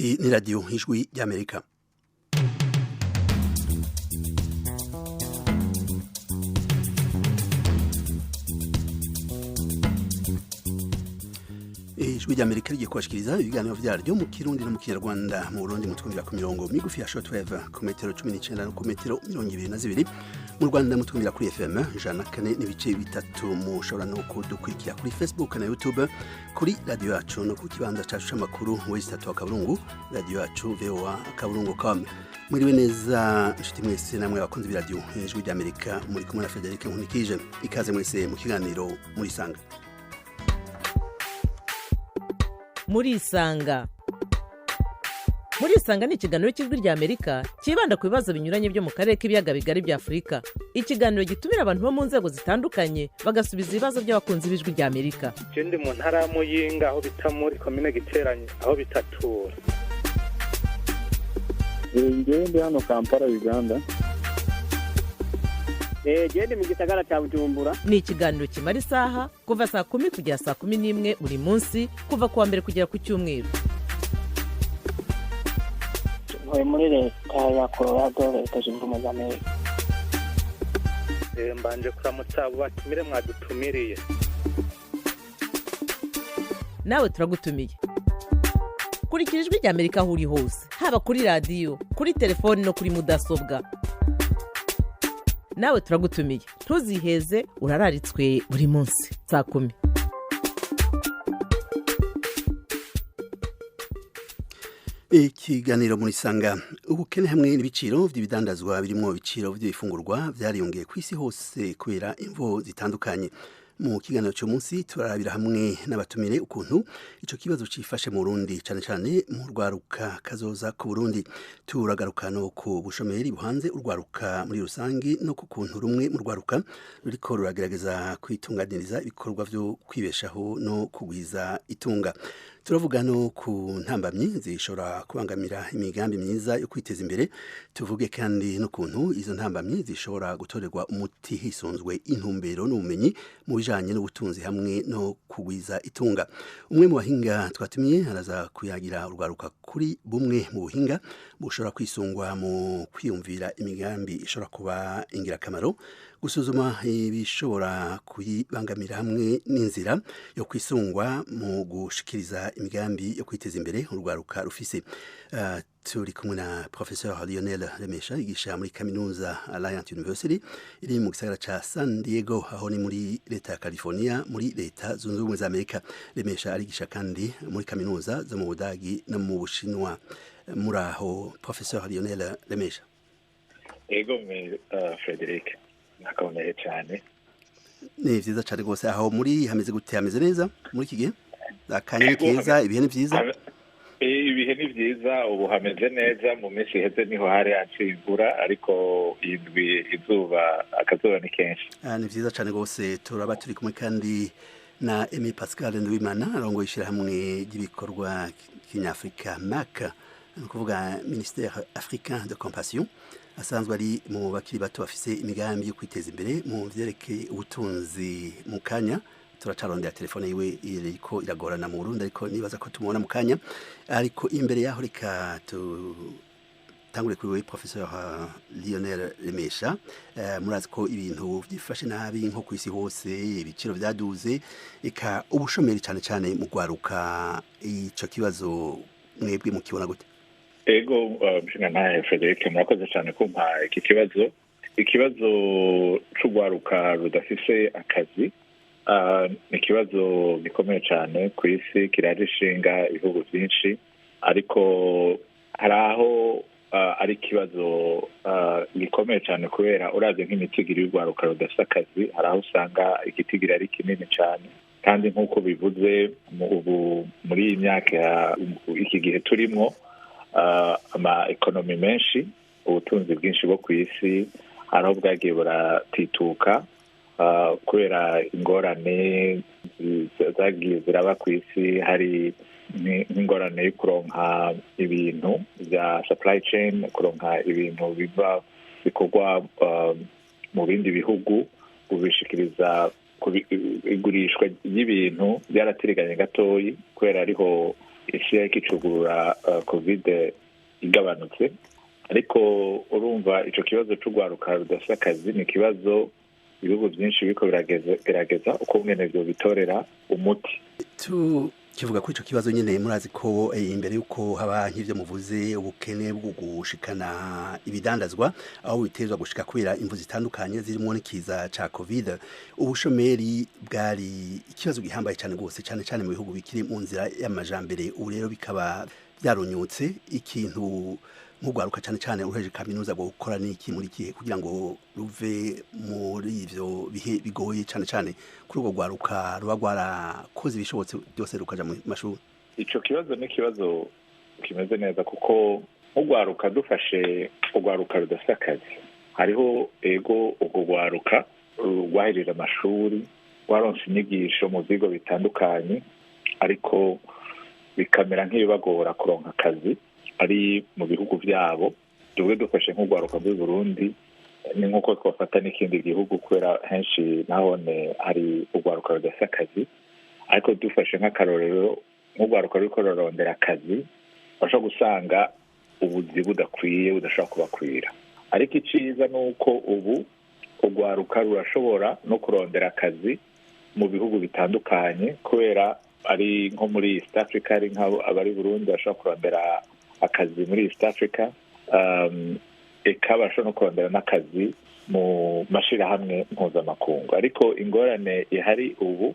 Iyi ni radiyo Ijwi ry'Amerika. Ijwi ry'Amerika rigiye kubashikiriza ibiganiro vyaryo mu Kirundi no mu Kinyarwanda. Mu Burundi mutwumvira ku mirongo migufi ya shortwave ku metero 19 no ku metero 22. Mu Rwanda mutwumvira kuri FM 104.3. Mushobora no kudukurikira kuri Facebook na YouTube kuri radio yacu no ku kibanza cacu c'amakuru wezi 3 akaburungu radio yacu voa akaburungu com. Mwiriwe neza nshuti mwese namwe abakunzi b'iradio Ijwi ry'Amerika, muri kumwe na Frederic Nkunikije. Ikaze mwese mu kiganiro Murisanga. Murisanga, Murisanga ni ikiganiro cy'Ijwi ry'Amerika cyibanda ku bibazo binyuranye byo mu karere k'ibiyaga bigari bya Afurika. Ikiganiro gitumira abantu bo mu nzego zitandukanye, bagasubiza ibibazo by'abakunzi b'Ijwi ry'Amerika. Je ndi mu ntara ya Muyinga, aho bita muri komine Giteranyi, aho bitatura. Ngewe ndi hano Kampala, Uganda. Gende mu gisagara cya Bujumbura. Ni ikiganiro kimara isaha, kuva saa 10 kugera saa 11 buri munsi, kuva ku wa mbere kugera ku cyumweru. Ntuye muri Leta ya Colorado, Leta Zunze Ubumwe za Amerika. Mbanje kuramutsa abo batumire mwadutumiriye. Nawe turagutumiye. Kurikira Ijwi ry'Amerika aho uri hose, haba kuri radiyo, kuri telefoni no kuri mudasobwa. Nawe turagutumiye, ntuziheze, urararitswe buri munsi saa 10. Ikiganiro Murisanga. Ubukene hamwe n'ibiciro vy'ibidandazwa birimwo ibiciro vy'ibifungurwa vyariyongeye kw'isi hose kubera imvo zitandukanye. Mu kiganiro cy'umunsi turarabira hamwe n'abatumire ukuntu ico kibazo cifashe mu Burundi, cane cane mu rwaruka, kazoza ku Burundi. Turagaruka no ku bushomeri buhanze urwaruka muri rusangi, no ku kuntu rumwe mu rwaruka ruriko ruragerageza kwitunganiriza ibikorwa vyo kwibeshaho no kugwiza itunga. Turavuga no ku ntambamyi zishobora kubangamira imigambi myiza yo kwiteza imbere. Tuvuge kandi n'ukuntu izo ntambamyi zishobora gutorerwa umuti hisunzwe intumbero n'ubumenyi mu bijanye n'ubutunzi hamwe no kugwiza itunga. Umwe mu bahinga twatumiye araza kuyagira urwaruka kuri bumwe mu buhinga bushobora kwisungwa mu kwiyumvira imigambi ishobora kuba ingirakamaro, gusuzuma ibishobora kuyibangamira hamwe n'inzira yo kwisungwa mu gushikiriza imigambi yo kwiteza imbere urwaruka rufise. Turi kumwe na Professeur Lionel Remesha, yigisha muri kaminuza Alliant University iri mu gisagara ca San Diego, aho ni muri leta ya California, muri Leta Zunze Ubumwe za Amerika. Remesha arigisha kandi muri kaminuza zo mu Budagi no mu Bushinwa. Muraho, Professeur Lionel Remesha? Ego me, Frederic, nakomeye cyane. Ni vyiza cane rwose. Aho muri hameze gute? Hameze neza muri iki gihe? Akanya ni keza, ibihe ni vyiza? Ibihe ni vyiza, ubu hameze neza. Mu minsi iheze niho hari haciye imvura, ariko indwi izuba, akazuba ni kenshi. Ni vyiza cane rwose. Turaba turi kumwe kandi na Aimé Pascal Nduwimana, arongoye ishirahamwe ry'ibikorwa kinyafrika MAC, ni ukuvuga Ministère Africain de Compassion. Asanzwe ari mu bakiri bato bafise imigambi yo kwiteza imbere mu vyerekeye ubutunzi. Mu kanya turacarondera telefone yiwe, iriko iragorana mu Burundi, ariko nibaza ko tumubona mu kanya. Ariko imbere yaho reka tutangure kuri wewe, Professeur Lionel Remesha. Murazi ko ibintu vyifashe nabi nko kw'isi hose, ibiciro vyaduze, eka ubushomeri cane cane mu rwaruka. Ico kibazo mwebwe mukibona gute? Ego, nshingantahe Frederic, murakoze cyane kumpa iki kibazo. Ikibazo c'urwaruka rudafise akazi ni ikibazo gikomeye cyane ku isi, kiraje ishinga ibihugu byinshi, ariko hari aho ari ikibazo gikomeye cyane, kubera uravye nk'imitigiri y'urwaruka rudafise akazi, hari aho usanga igitigiri ari kinini cyane. Kandi nk'uko bivuze, ubu muri iyi myaka, iki gihe turimwo, ama économies menshi, ubutunzi bwinshi bwo ku isi, hari aho bwagiye buratituka kubera ingorane zagiye ziraba ku isi. Hari nk'ingorane yo kuronka ibintu bya supply chain, kuronka ibintu biva bikorwa mu bindi bihugu, kubishikiriza, igurishwa ry'ibintu byaratiriganye gatoyi kubera ariho isi yariko icugurura, COVID igabanutse. Ariko urumva, ico kibazo c'urwaruka rudafise akazi ni ikibazo ibihugu byinshi biriko birageza uko mwene vyo bitorera umuti. Tukivuga kuri ico kibazo nyene, murazi ko imbere yuko haba nk'ivyo muvuze, ubukene bwo gushikana ibidandazwa aho bitezwa gushika kubera imvu zitandukanye zirimo n'ikiza ca COVID, ubushomeri bwari ikibazo gihambaye cyane rwose, cyane cyane mu bihugu bikiri mu nzira y'amajambere. Ubu rero bikaba byarunyutse. Ikintu nk'urwaruka, cyane cyane uheje kaminuza, gukora n'iki muri kihe kugira ngo ruve muri ivyo bihe bigoye, cyane cyane kuri urwo rwaruka ruba rwarakoze ibishobotse byose rukaja mu mashuri? Ico kibazo ni ikibazo kimeze neza, kuko nk'urwaruka, dufashe urwaruka rudafite akazi, hariho ego urwo rwaruka rwahejeje amashuri, rwaronse inyigisho mu bigo bitandukanye, ariko bikamera nk'ibibagora kuronka akazi ari mu bihugu byabo. Tuvuge dufashe nk'urwaruka rw'i Burundi, ni nk'uko twafata n'ikindi gihugu, kubera henshi nahone hari urwaruka rudafite akazi. Ariko dufashe nk'akarorero nk'urwaruka ruriko rurarondera akazi, bashobora gusanga ubuzi budakwiye, budashobora kubakwira. Ariko iciza ni uko ubu urwaruka rurashobora no kurondera akazi mu bihugu bitandukanye, kubera ari nko muri East Africa, ari nk'abari Burundi bashobora kurondera akazi muri East Africa, eka bashobora no kurondera n'akazi mu mashirahamwe mpuzamakungu. Ariko ingorane ihari ubu,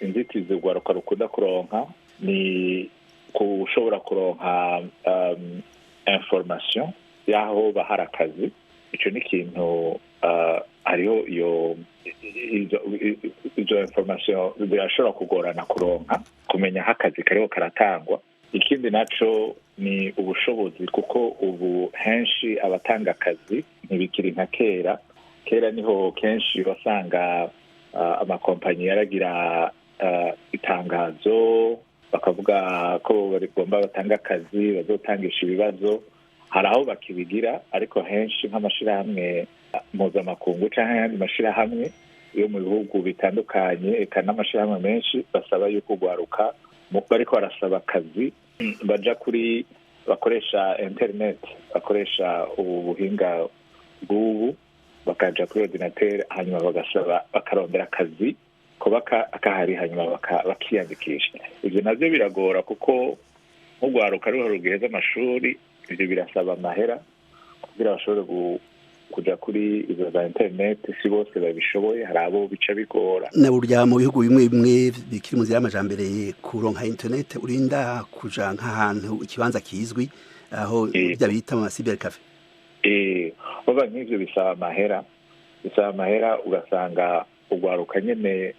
inzitizi urwaruka rukunda kuronka, ni kushobora kuronka information y'aho bahari akazi. Ico ni ikintu hariho iyo izo information birashobora kugorana kuronka, kumenya aho akazi kariho karatangwa. Ikindi naco ni ubushobozi, kuko ubu henshi abatanga akazi ntibikiri nka kera. Kera niho kenshi wasanga amakompanyi yaragira itangazo, bakavuga ko bagomba batanga akazi, bazotangisha ibibazo. Hari aho bakibigira, ariko henshi nk'amashirahamwe mpuzamakungu canke ayandi mashirahamwe yo mu bihugu bitandukanye, eka n'amashirahamwe menshi, basaba yuko urwaruka bariko barasaba akazi baja kuri, bakoresha internet, bakoresha ubu buhinga bw'ubu, bakaja kuri ordinateur, hanyuma bagasaba, bakarondera akazi kuba akahari, hanyuma bakiyandikisha. Ivyo navyo biragora, kuko nk'urwaruka ruriho rugiheza amashuri, ivyo birasaba amahera kugira bashobore kuja kuri izo za internet. Si bose babishoboye, hari abo bica bigora. Na burya mu bihugu bimwe bimwe bikiri mu nzira y'amajambere, kuronka internet urinda kuja nk'ahantu ikibanza kizwi, aho ibyo bita ama cyber cafe. Baba nk'ivyo bisaba amahera, bisaba amahera. Ugasanga urwaruka nyene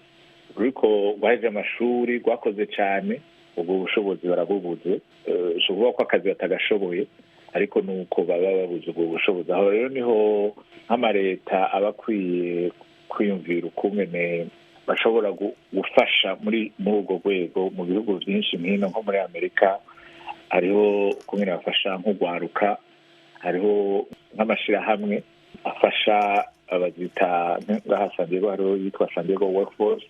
ruriko rwaheje amashuri, rwakoze cane, ubwo bushobozi barabubuze. Si ukuvuga ko akazi batagashoboye, ariko nuko baba babuze ubwo bushobozi. Aho rero niho nk'amareta aba akwiye kwiyumvira ukungene bashobora gufasha muri urwo rwego. Mu bihugu byinshi nk'ino, nko muri Amerika, hariho ukungene bafasha nk'urwaruka. Hariho nk'amashirahamwe afasha, bazita ngaha San Diego, hariho yitwa San Diego Workforce.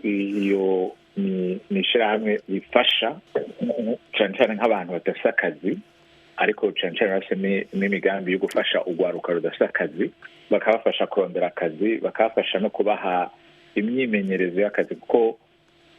Iyo ni ishirahamwe rifasha cane cane nk'abantu badafise akazi, ariko cane cane bafise n'imigambi yo gufasha urwaruka rudafise akazi, bakabafasha kurondera akazi, bakabafasha no kubaha imyimenyerezo y'akazi, kuko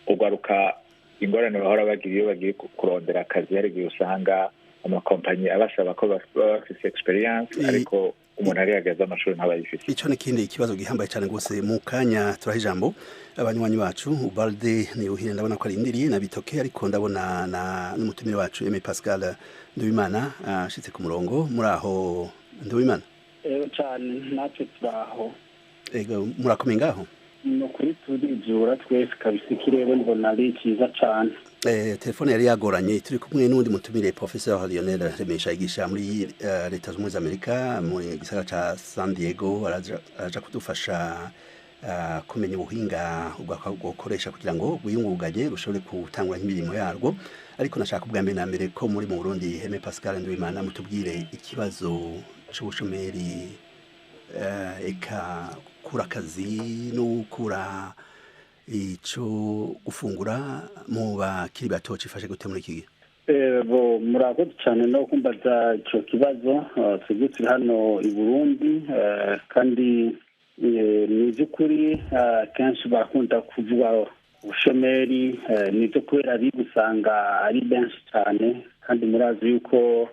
urwaruka ingorane bahora bagira iyo bagiye kurondera akazi, hari igihe usanga amakompanyi abasaba ko baba bafise experience, ariko umuntu ari hagaze amashuri ntabayifise. Ico ni kindi ikibazo gihambaye cyane rwose. Mu kanya turaha ijambo abanywanyi bacu. Ubalde Nibuhire ndabona ko arindiriye na Bitoke, ariko ndabona na n'umutumire wacu Aimé Pascal Nduwimana ashitse ku murongo. Muri aho, Nduwimana? Ego cyane, natwe turaho. Ego, murakomeye ngaho? Ni ukuri turizura twese kabisa, ikirere mbona ari cyiza cyane. Telefone yari yagoranye. Turi kumwe n'undi mutumire, Professor Lionel Remesha, yigisha muri Leta Zunze Ubumwe za Amerika muri gisagara ca San Diego. Araja kudufasha kumenya ubuhinga bwokoresha kugira ngo rwiyungunganye, rushobore gutangura nk'imirimo yarwo. Ariko nashaka ubwa mbere na mbere ko muri mu Burundi, Aimé Pascal Nduwimana, mutubwire ikibazo c'ubushomeri, eka gukura akazi no gukura ico gufungura mu bakiri bato cifashe gute muri iki gihe? Murakoze cyane no kumbaza ico kibazo. Twebwe turi hano i Burundi, kandi ni by'ukuri kenshi barakunda kuvuga ubushomeri, ni byo kubera biga usanga ari benshi cyane, kandi murazi yuko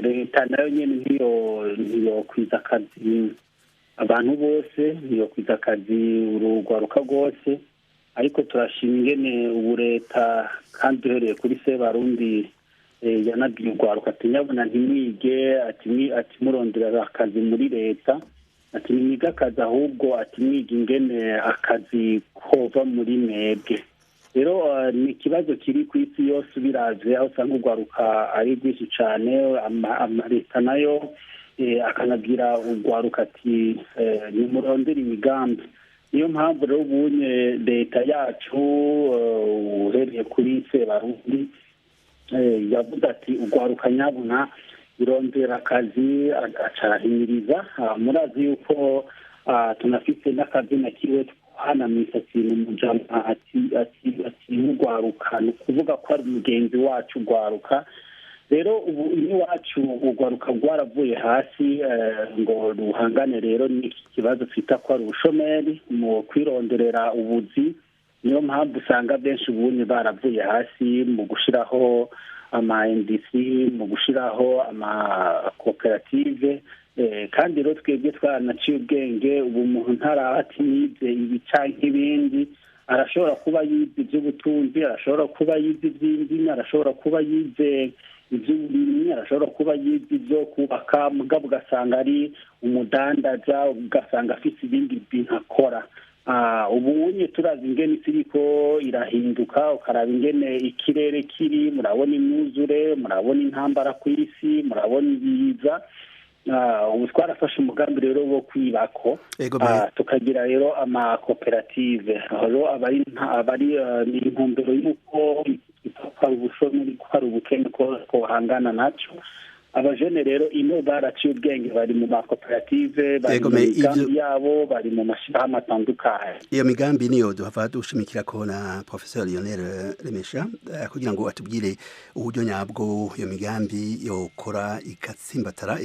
leta nayo nyine ntiyokwiza akazi abantu bose, ntiyokwiza akazi urugwaruka rwose. Ariko turashima ingene ubu leta, kandi uhereye kuri Sebarundi, yanabwiye urwaruka ati nyabuna ntimwige, ati murondera akazi muri leta, ati nimwige akazi ahubwo ati mwige ingene akazi kova muri mwebwe. Rero ni ikibazo kiri ku isi yose ubiravye, aho usanga urwaruka ari rwinshi cane. Leta nayo akanabwira urwaruka ati nimurondere imigambi. Niyo mpamvu rero ubunye leta yacu uhereye kuri Sebarundi yavuze ati urwaruka nyabuna irondera akazi, acarahimiriza. Murazi yuko tunafite n'akazina kiwe hana misatsi mujama ati urwaruka, ni ukuvuga ko ari mugenzi wacu urwaruka. Rero ubu iwacu urwaruka rwaravuye hasi ngo ruhangane rero n'iki kibazo twita ko ari ubushomeri mu kwironderera ubuzi. Niyo mpamvu usanga benshi ubunye baravuye hasi mu gushiraho ama NDC, mu gushiraho amakoperative. Kandi rero twebwe twaranaciye ubwenge, ubu umuntu ntaraba ati nize ibi canke ibindi, arashobora kuba yize ivy'ubutunzi, arashobora kuba yize ivy'indimi, arashobora kuba yize ivy'uburimyi, arashobora kuba yize ivyo kubaka, mugabo ugasanga ari umudandaza, ugasanga afise ibindi bintu akora. Ubu unye turazi ingene isi iriko irahinduka, ukaraba ingene ikirere kiri, murabona imyuzure, murabona intambara kw'isi, murabona ibiza. Ubu twarafashe umugambi rero wo kwibako, tukagira rero amakoperative. Rero abari intumbero y'uko hari ubushomeri, ko hari ubukene, ko twohangana naco. Abajene rero ino baraciye ubwenge, bari mu makoperative, bari mu migambi yabo, bari mu mashirahamwe atandukanye. Iyo migambi niyo duhava dushimikira ko na Professeur Lionel Remesha kugira ngo atubwire uburyo nyabwo iyo migambi yokora igatsimbatara,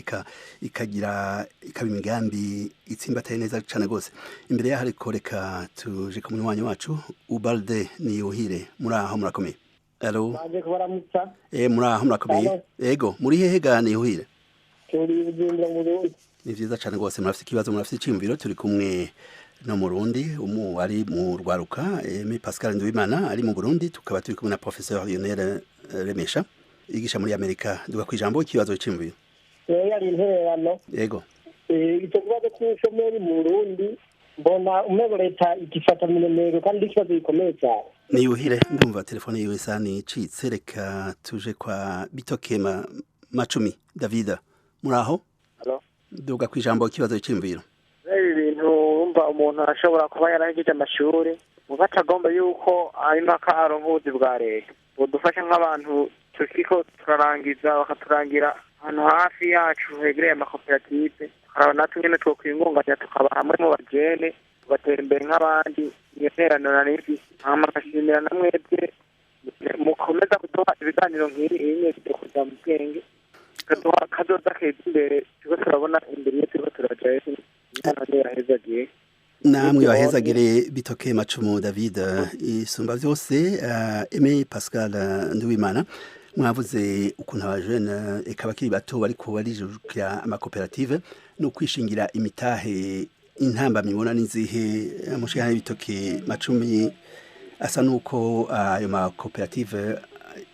ikagira ikaba imigambi itsimbataye neza cane gose. Imbere yaho ariko reka tuje ku munywanyi wacu Ubalde Niyuhire. Muraho murakomeye? Allo. Baje kubaramutsa. Muraho murakomeye. Ego, muri hehe ga Niyuhire? Turi Bujumbura mu Burundi. Ni vyiza cane gose, murafite ikibazo, murafite iciyumviro. Turi kumwe no mu Burundi, umu ari mu rwaruka, Aimé Pascal Nduwimana ari mu Burundi, tukaba turi kumwe na Professeur Lionel Remesha yigisha muri Amerika. Duga kwijambo ikibazo c'iciyumviro. Yari intererano. Ego. Ico kibazo c'ubushomeri mu Burundi mbona umwego leta igifata minenero, kandi ikibazo gikomeye cyane. Niyuhire, ndumva telefone yiwe isa nicitse. Reka tuje kwa Bitoke Macumi Davida. Muraho? Hello. Duga kwijambo ikibazo c'imviro. Ibi bintu urumva umuntu arashobora kuba yarahejeje amashuri, muga atagomba yuko ari mpaka aronka ubuzi bwa leta. Budufasha nk'abantu tukiko turarangiza, bakaturangira ahantu hafi yacu hegereye amakoperative, tukaraba natwe nyene twokwingunganya tukaba hamwe mu bajene, tugatera imbere nk'abandi. Iyo nterano nari hama nkashimira na mwebwe mukomeza kuduha ibiganiro nk'ibi inye kuja mu bwenge, kaduha kazoza keza imbere, turiko turabona imbere iyo turiko turajayo. Imana yahezagiye. Namwe bahezagire Bitoke Macumu David. Isumba vyose, Aimé Pascal Nduwimana, mwavuze ukuntu abajene eka bakiri bato bariko barijukira amakoperative no kwishingira imitahe. Intamba mibona n'izihe? Mushikana Bitoke Macumi asa nuko ayo makoperative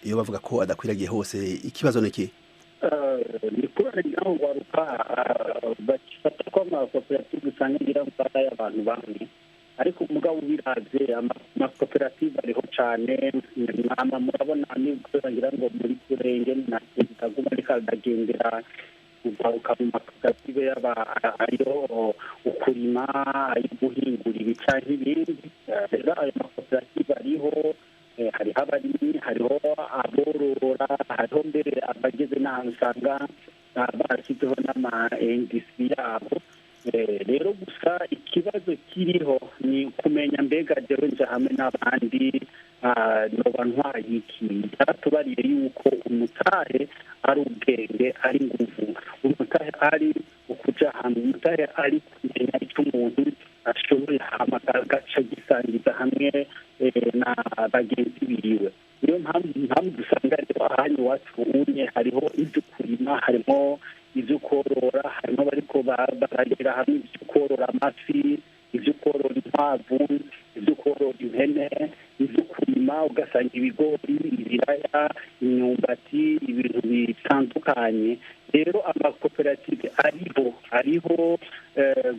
iyo bavuga ko adakwiragiye hose, ikibazo ni iki? Ni kubera ngira urwaruka bafata ko amakoperative usanga ngira ngo ari ay'abantu bamwe, ariko umugabo ubiravye amakoperative ariho cane. Mwama murabona ni kubera ngira ngo muri kurenge na perezida aguma ariko aragendera urwaruka mu makoperative, yaba ayo ukurima, ayo guhingura ibi canke ibindi. Rero ayo makoperative ariho, hariho abarimyi, hariho aborora, hariho mbere abageze n'ahantu usanga barashyizeho n'ama NDC yabo. Rero gusa Gusa ikibazo kiriho ni kumenya mbega jewe nja hamwe n'abandi noba ntwaye iki. Yaratubariye yuko umutahe ari ubwenge, ari inguvu, umutahe ari ukuja hamwe, umutahe ari kumenya icyo umuntu ashoboye hama agaca gisangiza hamwe na bagenzi biwe. Niyo mpamvu dusanga rero ahanya iwacu unye hariho ibyo kurima, harimo ibyo korora, harimo bariko baragera hamwe ibyo korora amafi, ibyo korora inkwavu, ibyo korora impene, ibyo kurima, ugasanga ibigori, ibiraya, imyumbati, ibintu bitandukanye. Rero amakoperative ariho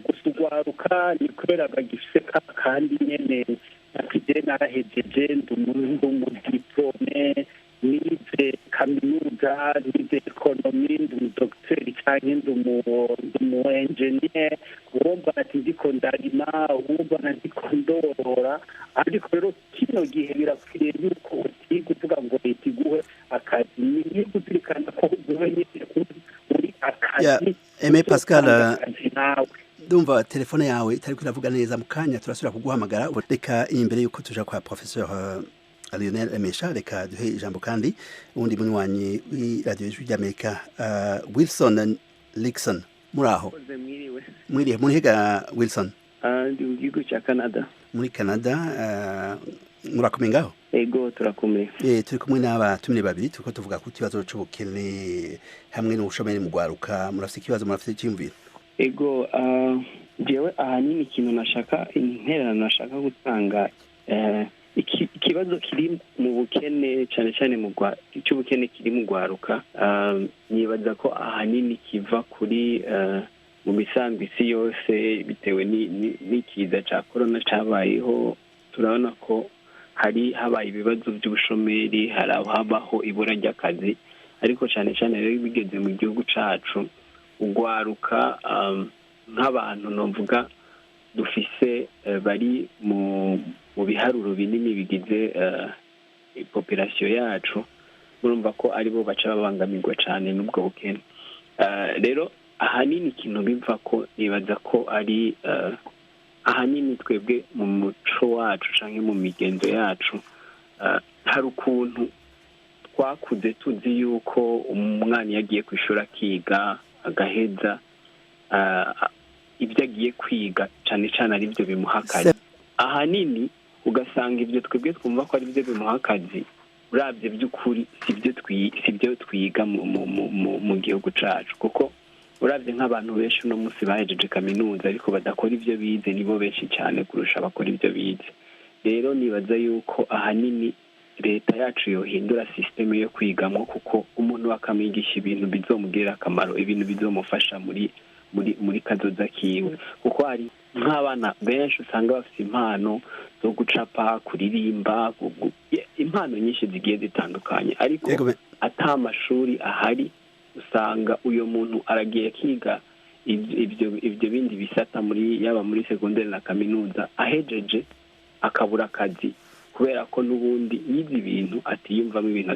gusa ugwaruka ni kubera bagifise kandi nyene ati narahejeje ndi umudiplome, nize kaminuza, nize ekonomi, ndi umudogiteri canke ndi umu enjeniyeri, uwombona ati ndiko ndarima, uwombona ndiko ndorora. Ariko rero kino gihe birakwiriye yuko utiga uvuga ngo leta iguhe akazi, ni kuzirikana ko wewe nyene uri akazi. Aime Pascal, nawe ndumva telefone yawe itari kwiravuga neza, mu kanya turasubira kuguhamagara. Reka imbere yuko tuja kwa professeur Lionel Remesha, reka duhe ijambo kandi uwundi munywanyi w'iradiyo Ijwi ry'Amerika, Wilson Lixon. Muraho? Mwiriwe. Mwiriwe. Murihiga, Wilson? Ndi mu gihugu cya Canada. Muri Canada, murakomeye ngaho? Ego, turakomeye. Turi kumwe n'abatumire babiri, turiko tuvuga ku kibazo c'ubukene hamwe n'ubushomeri mu gwaruka. Murafise ikibazo, murafise iciyumviro? Ego, jewe ahanini ikintu nashaka, intererano nashaka gutanga, ikibazo kiri mu bukene cyane cyane mu cy'ubukene kiri mu gwaruka, nibaza ko ahanini kiva kuri mu misango isi yose bitewe n'ikiza cya corona cyabayeho. Turabona ko hari habaye ibibazo by'ubushomeri, hari habaho ibura ry'akazi, ariko cyane cyane rero bigeze mu gihugu cacu ugwaruka, nk'abantu novuga dufise bari mu biharuro binini bigize population yacu, urumva ko aribo baca babangamirwa cyane n'ubwo bukene. Rero ahanini ikintu biva ko nibaza ko ari ahanini twebwe mu muco wacu canke mu migenzo yacu, hari ukuntu twakuze tuzi yuko umwana iyo agiye kw'ishuri akiga agaheza, ibyo agiye kwiga cyane cyane ari byo bimuha akazi. Ahanini ugasanga ibyo twebwe twumva ko ari byo bimuha akazi, urabye by'ukuri sibyo twiga mu gihugu cacu, kuko urabye nk'abantu benshi uno munsi bahejeje kaminuza ariko badakora ibyo bize nibo benshi cyane kurusha abakora ibyo bize. Rero nibaza yuko ahanini leta yacu yohindura systeme yo kwigamo, kuko umuntu akamwigisha ibintu bizomugirira akamaro, ibintu bizomufasha muri kazoza kiwe, kuko hari nk'abana benshi usanga bafite impano zo gucapa, kuririmba, impano nyinshi zigiye zitandukanye, ariko ata mashuri ahari usanga uyo muntu aragiye akiga ibyo bindi bisata muri yaba muri segonderi na kaminuza, ahejeje akabura akazi kubera ko n'ubundi yize ibintu atiyumvamo, ibintu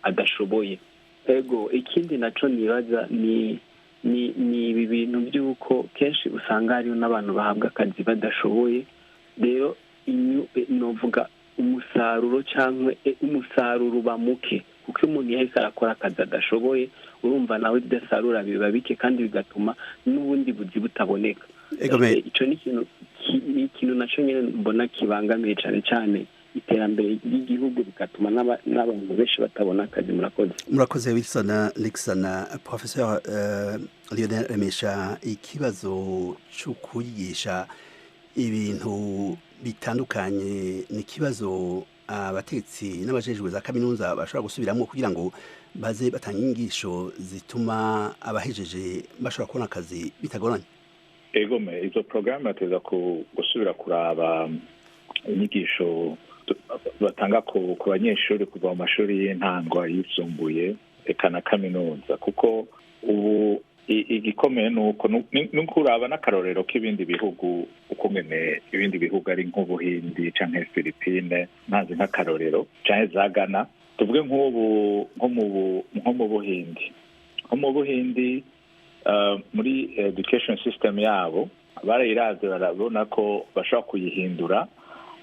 adashoboye. Ego, ikindi naco nibaza ni ibi bintu by'uko kenshi usanga hariho n'abantu bahabwa akazi badashoboye. Rero novuga umusaruro cyangwa umusaruro uba muke, kuko umuntu yahise arakora akazi adashoboye, urumva nawe idasarura biba bike kandi bigatuma n'ubundi buzi butaboneka. Ico ni ikintu naco nyene mbona kibangamiye cane cyane iterambere ry'igihugu, bigatuma n'abantu benshi batabona akazi. Murakoze. Murakoze Wilson Lixon. Professeur Lionel Remesha, ikibazo cyo kwigisha ibintu bitandukanye ni ikibazo abatetsi n'abajejwe za kaminuza bashobora gusubiramo kugira ngo baze batange inyigisho zituma abahejeje bashobora kubona akazi bitagoranye. Egome, izo programme bateza gusubira kuraba inyigisho batanga ku banyeshuri kuva mu mashuri y'intango, ayisumbuye eka na kaminuza, kuko ubu igikomeye nuko nukuraba n'akarorero k'ibindi bihugu, uko ngene ibindi bihugu ari nk'Ubuhindi canke Philippine, ntazi nk'akarorero canke za Ghana. Tuvuge nk'ubu nko mu Buhindi, muri education system yabo Barayiravye barabona ko bashobora kuyihindura,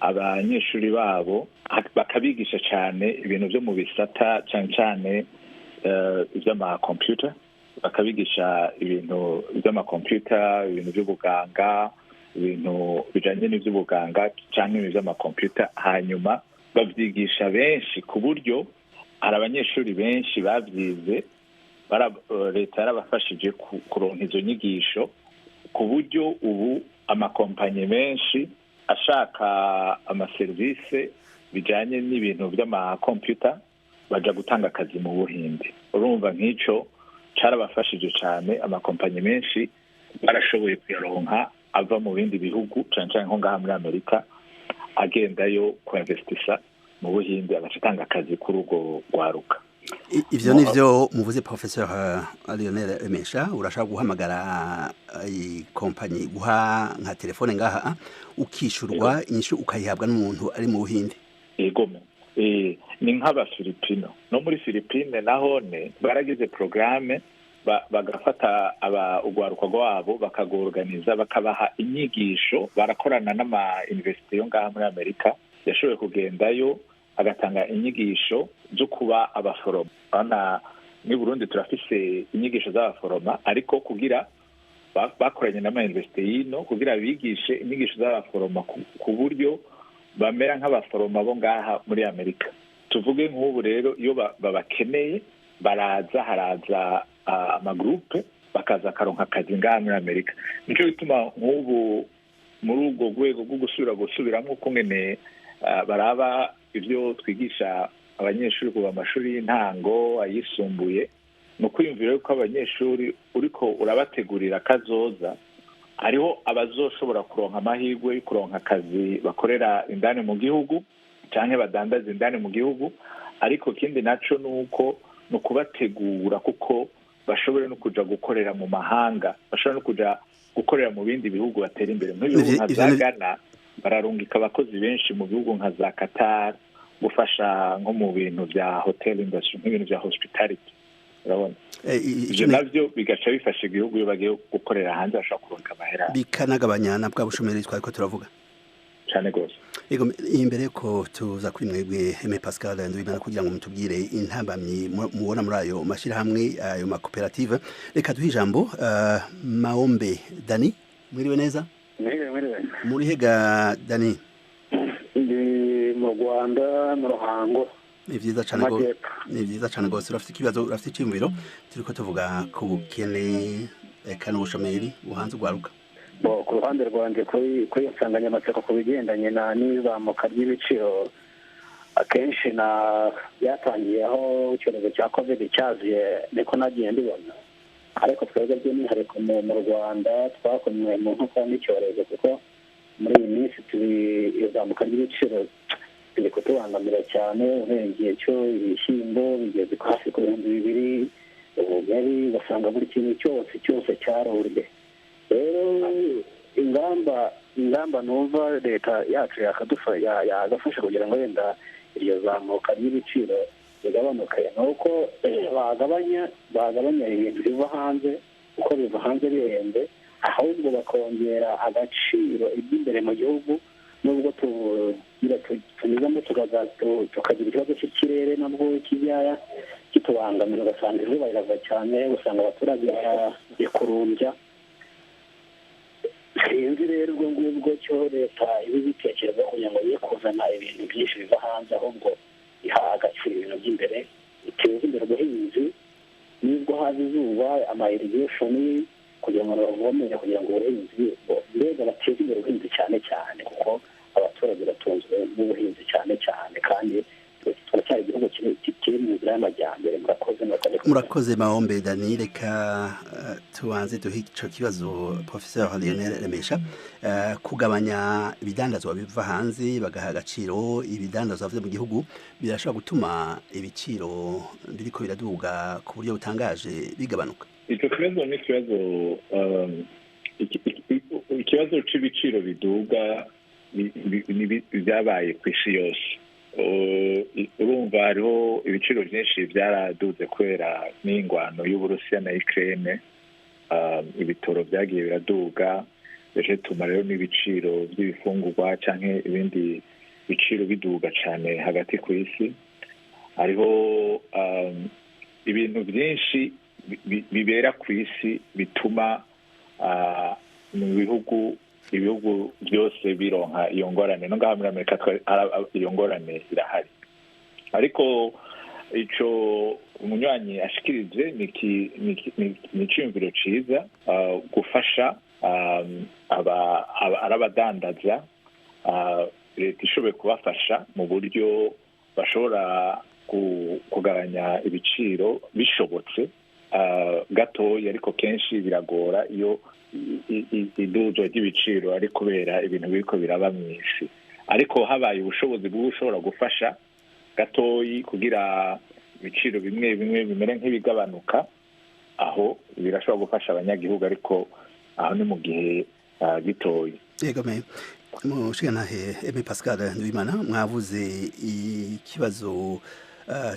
abanyeshuri babo bakabigisha cyane ibintu byo mu bisata, cyane cyane iby'amakompiyuta, bakabigisha ibintu by'amakompiyuta, ibintu by'ubuganga, ibintu bijanye n'iby'ubuganga cyangwa ibintu by'amakompiyuta. Hanyuma babyigisha benshi, ku buryo hari abanyeshuri benshi babyize, leta yarabafashije kuronka izo nyigisho, ku buryo ubu amakompanyi menshi ashaka amaserivisi bijanye n'ibintu by'amakompiyuta baja gutanga akazi mu Buhinde. Urumva nk'ico carabafashije cane, amakompanyi menshi barashoboye kuyaronka ava mu bindi bihugu, cane cane nko ngaha muri Amerika, agendayo kuinvestisa mu Buhinde, agaca atanga akazi kuri urwo rwaruka. Ivyo nivyo muvuze, Professeur Lionel Remesha. Urashaka guhamagara ikompanyi, guha nka telefone ngaha, ukishurwa inyishu ukayihabwa n'umuntu ari mu Buhinde. Egome, ni nk'Abafilipino. No muri Filipine nahone baragize programme, bagafata urwaruka rwabo, bakagorganiza, bakabaha inyigisho, barakorana n'ama université yo ngaha muri Amerika, yashoboye kugendayo agatanga inyigisho zo kuba abaforoma. Urabona ni Burundi turafise inyigisho z'abaforoma, ariko kugira bakoranye n'ama université yino kugira bigishe inyigisho z'abaforoma ku buryo bamera nk'abaforoma bo ngaha muri Amerika. Tuvuge nk'ubu rero, iyo babakeneye baraza, haraza amagroupe, bakaza akaronka akazi ngaha muri Amerika. Nico gituma nk'ubu muri urwo rwego rwo gusubira gusubiramwo ukungene baraba ivyo twigisha abanyeshuri kuva amashuri y'intango, ayisumbuye, ni ukwiyumvira yuko abanyeshuri uriko urabategurira kazoza. Hariho abazoshobora kuronka amahirwe yo kuronka akazi bakorera indani mu gihugu canke badandaza indani mu gihugu, ariko ikindi naco nuko ni ukubategura kuko bashobore no kuja gukorera mu mahanga, bashobora no kuja gukorera mu bindi bihugu batera imbere, nk'ibihugu nka za Ghana. Bararungika abakozi benshi mu bihugu nka za Qatar gufasha nko mu bintu vya hotel industry, nk'ibintu vya hospitality. Urabona, ivyo navyo bigaca bifasha igihugu. Iyo bagiye gukorera hanze bashobora kuronka amahera, bikanagabanya na bwa bushomeri twariko turavuga. Cane gose. Ego, imbere ko tuza kuri mwebwe Aime Pascal Nduwimana kugira ngo mutubwire intambamyi mubona muri ayo mashirahamwe, ayo makoperative, reka duhe ijambo Maombe Dani. Mwiriwe neza? Mwiriwe, mwiriwe. Muri hega, Dani? Ndi mu Rwanda, mu Ruhango. Ni vyiza cane gose, ni vyiza cane gose. Urafite ikibazo, urafite iciyumviro? Turiko tuvuga ku bukene eka n'ubushomeri buhanze urwaruka. Bo, ku ruhande rwanjye, kuri iyo nsanganyamatsiko, ku bigendanye na n'izamuka ry'ibiciro, akenshi na byatangiye aho icyorezo cya Covid cyaziye, niko nagiye mbibona. Ariko twebwe by'umwihariko mu Rwanda twakomwe mu nkokora n'icyorezo, kuko muri iyi minsi turi izamuka ry'ibiciro biri kutubangamira cyane. Uhereye igihe cyo ibishyimbo bigeze hafi ku 2000, ubugari, ugasanga buri kintu cyose cyose cyaruriye. Rero ingamba numva leta yacu yagafasha kugira ngo wenda iryo zamuka ry'ibiciro rigabanuke ni uko bagabanya ibintu biva hanze, kuko biva hanze bihenze, ahubwo bakongera agaciro iby'imbere mu gihugu. Nubwo tugira tunyuzamo tukagira ikibazo cy'ikirere, nabwo kijya kitubangamira, ugasanga izuba rirava cyane, usanga abaturage barikurumbya. Sinzi rero ubwo ngubwo cyo leta iba ibitekereza kugira ngo ye kuzana ibintu byinshi biva hanze, ahubwo iha agaciro ibintu by'imbere, iteza imbere ubuhinzi nubwo haza izuba, ama irrigation kugira ngo bavomere, kugira ngo ubuhinzi, mbega bateze imbere ubuhinzi cyane cyane, kuko abaturage batunzwe n'ubuhinzi cyane cyane, kandi turacyari igihugu kiri mu nzira y'amajyambere. Murakoze. Murakoze, Mahombe Dani. Reka tubanze duhe ico kibazo Professeur Lionel Remesha. Kugabanya ibidandazwa biva hanze, bagaha agaciro ibidandazwa vyo mu gihugu, birashobora gutuma ibiciro biriko biraduga ku buryo butangaje bigabanuka? Icyo kibazo ni ikibazo ikibazo c'ibiciro biduga byabaye ku isi yose. Urumva hariho ibiciro byinshi byaraduze kubera n'ingwano y'Uburusiya na Ukraine. Ibitoro byagiye biraduga. Bice bituma rero n'ibiciro by'ibifungurwa canke ibindi biciro biduga cane hagati ku isi. Hariho ibintu byinshi bibera ku isi bituma mu bihugu, ibihugu byose bironka iyo ngorane. No ngaha muri Amerika iyo ngorane irahari, ariko ico umunywanyi ashikirije ni iciyumviro ciza, gufasha arabadandaza, leta ishoboye kubafasha mu buryo bashobora kugabanya ibiciro bishobotse gatoya, ariko kenshi biragora iyo iduzwa ry'ibiciro ari kubera ibintu biriko biraba mw'isi. Ariko habaye ubushobozi bw'ushobora gufasha gatoyi kugira ibiciro bimwe bimwe bimere nk'ibigabanuka, aho birashobora gufasha abanyagihugu, ariko aho ni mu gihe gitoyi. Yego me mushigantahe Aimé Pascal Nduwimana, mwavuze ikibazo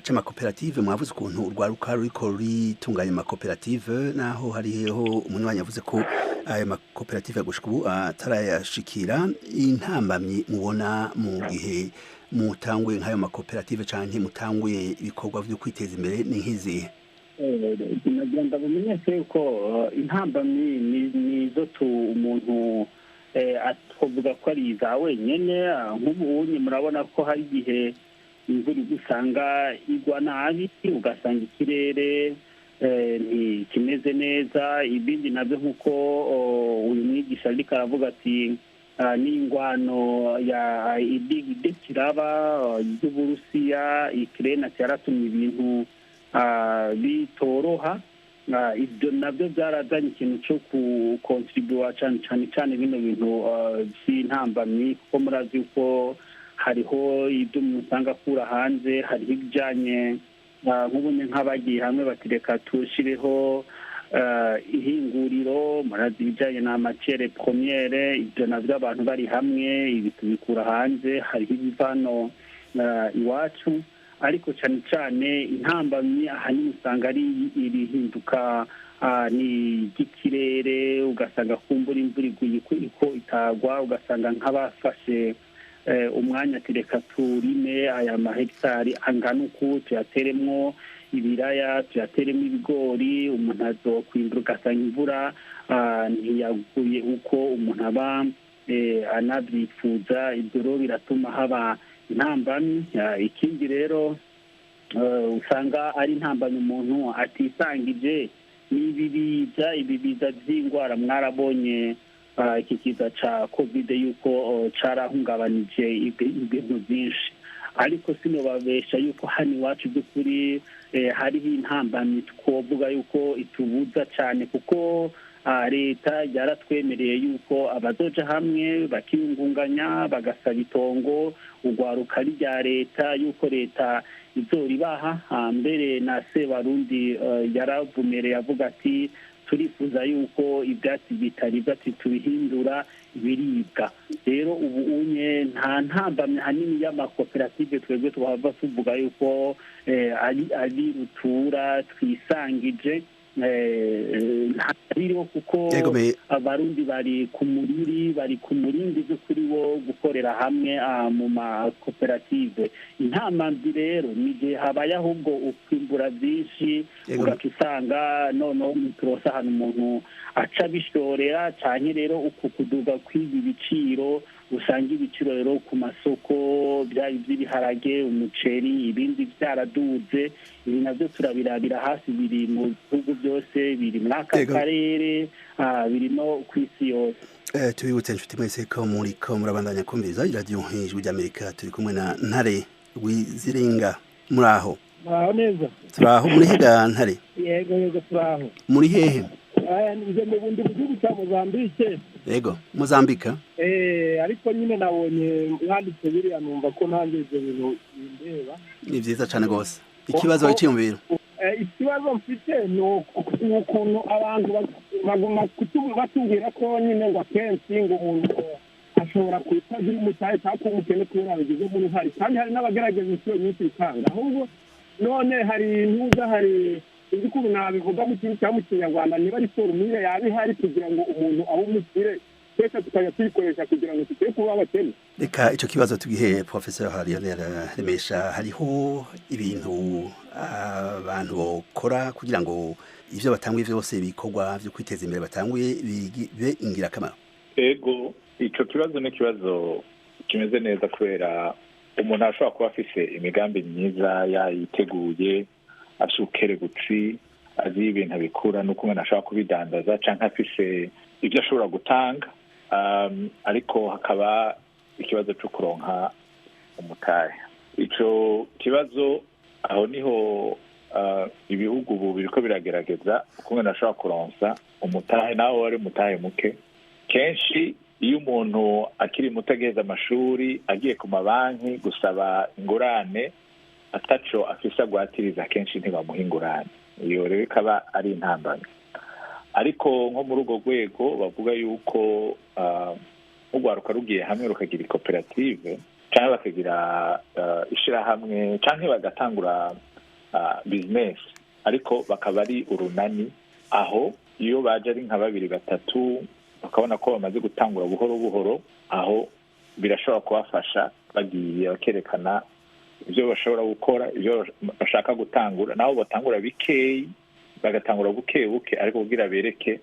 c'amakoperative, mwavuze ukuntu urwaruka ruriko ruritunganya amakoperative, naho hariho umunywanyi yavuze ko ayo makoperative gushika ubu atarayashikira. Intambamyi mubona mu gihe mutanguye nk'ayo makoperative canke mutanguye ibikorwa vyo kwiteza imbere ni nk'izihe? Nagira ndabumenyeshe yuko intambamyi nizo umuntu atavuga ko ari iza wenyene. Nk'ubu murabona ko hari igihe imvura usanga igwa nabi, ugasanga ikirere ntikimeze neza. Ibindi nabyo nk'uko uyu mwigisha ariko aravuga ati n'ingwano ya idekiraba y'Uburusiya Ukraine cyaratumye ibintu bitoroha. Ibyo nabyo byarazanye ikintu cyo kukontribuwa cyane cyane cyane bino bintu by'intambamyi, kuko murazi yuko hariho ibyo umuntu usanga akura hanze, hariho ibijyanye nk'ubundi nk'abagiye hamwe bati reka tushireho ihinguriro, murazi ibijyanye na matiere premiere, ibyo nabyo abantu bari hamwe ibi tubikura hanze, hariho ibivano iwacu. Ariko cyane cyane intambamyi ahanini usanga ari irihinduka ni ry'ikirere, ugasanga kumbura imvura iguye iko itagwa, ugasanga nk'abafashe umwanya ati reka turime aya mahegitari angana uku, tuyateremwo ibiraya, tuyateremo ibigori, umuntu azokwimbura, ugasanga imvura ntiyaguye uko umuntu aba anabyifuza. Ibyo rero biratuma haba intambamyi. Ikindi rero usanga ari intambamyi umuntu atisangije n'ibibiza, ibibiza by'indwara. Mwarabonye iki kiza ca COVID yuko carahungabanije ibintu byinshi, ariko sinobabesha yuko hano iwacu by'ukuri hariho intambamyi twovuga yuko itubuza cyane, kuko leta yaratwemereye yuko abazoja hamwe bakiyungunganya bagasaba itongo urwaruka rya leta, yuko leta izoribaha. Mbere na Sebarundi yaravumereye avuga ati turifuza yuko ibyatsi bitaribwa tubihindura ibiribwa. Rero ubu unye nta ntambamyi hanini y'amakoperative twebwe twahava tuvuga yuko ari rutura twisangije, ntabiriho, kuko abarundi bari ku muriri, bari ku murindi by'ukuri wo gukorera hamwe mu makoperative. Intambamyi rero ni igihe habaye ahubwo ukwimbura byinshi, ugaca usanga noneho muturosa ahantu umuntu aca bishorera, canke rero uku kuduga kw'ibi biciro, usanga ibiciro rero ku masoko byaba iby'ibiharage, umuceri, ibindi byaraduze. Ibi nabyo turabirabira hafi, biri mu bihugu byose, biri muri aka karere, biri no ku isi yose. Tubibutse inshuti mwese ko muriko murabandanya kumviriza iradiyo Ijwi ry'Amerika. Turi kumwe na Ntare Rwiziringa. Muraho? Muraho neza. Turaho. Muri hega Ntare? Yego yego, turaho. Muri hehe? Nje mu bundi gihugu cya Mozambique. Yego, Mozambique. Ariko nyine nabonye mwanditse biriya numva ko nanjye ibyo bintu bindeba. Ni vyiza cane gose. Ikibazo wiciyumvira? Ikibazo mfite ni ukuntu abantu baguma batubwira ko nyine ngo akenshi ngo umuntu ashobora kutagira umutahe cyangwa kuba umukene kubera abigizemo uruhare, kandi hari n'abagerageza inshuro nyinshi bikanga. Ahubwo none hari intuza, hari uzi ukuntu nabivuga mu kintu cyangwa mu kinyarwanda, niba ari forumire yaba ihari kugira ngo umuntu abe umukire Twese tukajya tuyikoresha kugira ngo tujye kuba abakene. Reka icyo kibazo tugihe Professor Lionel Remesha. Hariho ibintu abantu bokora kugira ngo ivyo batanguye vyose, bikorwa vyo kwiteza imbere batanguye, bibe ingirakamaro? Ego, ico kibazo ni ikibazo kimeze neza, kubera umuntu ashobora kuba afise imigambi myiza, yayiteguye, afise ubukerebutsi, azi ibintu abikura n'uko ashobora kubidandaza, canke afise ibyo ashobora gutanga, ariko hakaba ikibazo cyo kuronka umutahe. Ico kibazo aho niho ibihugu ubu biriko biragerageza ukuntu ashobora kuronsa umutahe, nawe wari umutahe muke. Kenshi iyo umuntu akiri muto, ageze amashuri, agiye ku mabanki gusaba ingurane ataco afise agwatiriza, kenshi ntibamuha ingurane. Iyo rero ikaba ari intambamyi. Ariko nko muri urwo rwego bavuga yuko urwaruka rugiye hamwe rukagira koperative, cyangwa bakagira ishyirahamwe, cyangwa bagatangura bizinesi, ariko bakaba ari urunani, aho iyo baje ari nka babiri, batatu, bakabona ko bamaze gutangura buhoro buhoro, aho birashobora kubafasha. Bagiye bakerekana ibyo bashobora gukora, ibyo bashaka gutangura, nabo batangura bikeyi, bagatangura buke buke, ariko kugira bereke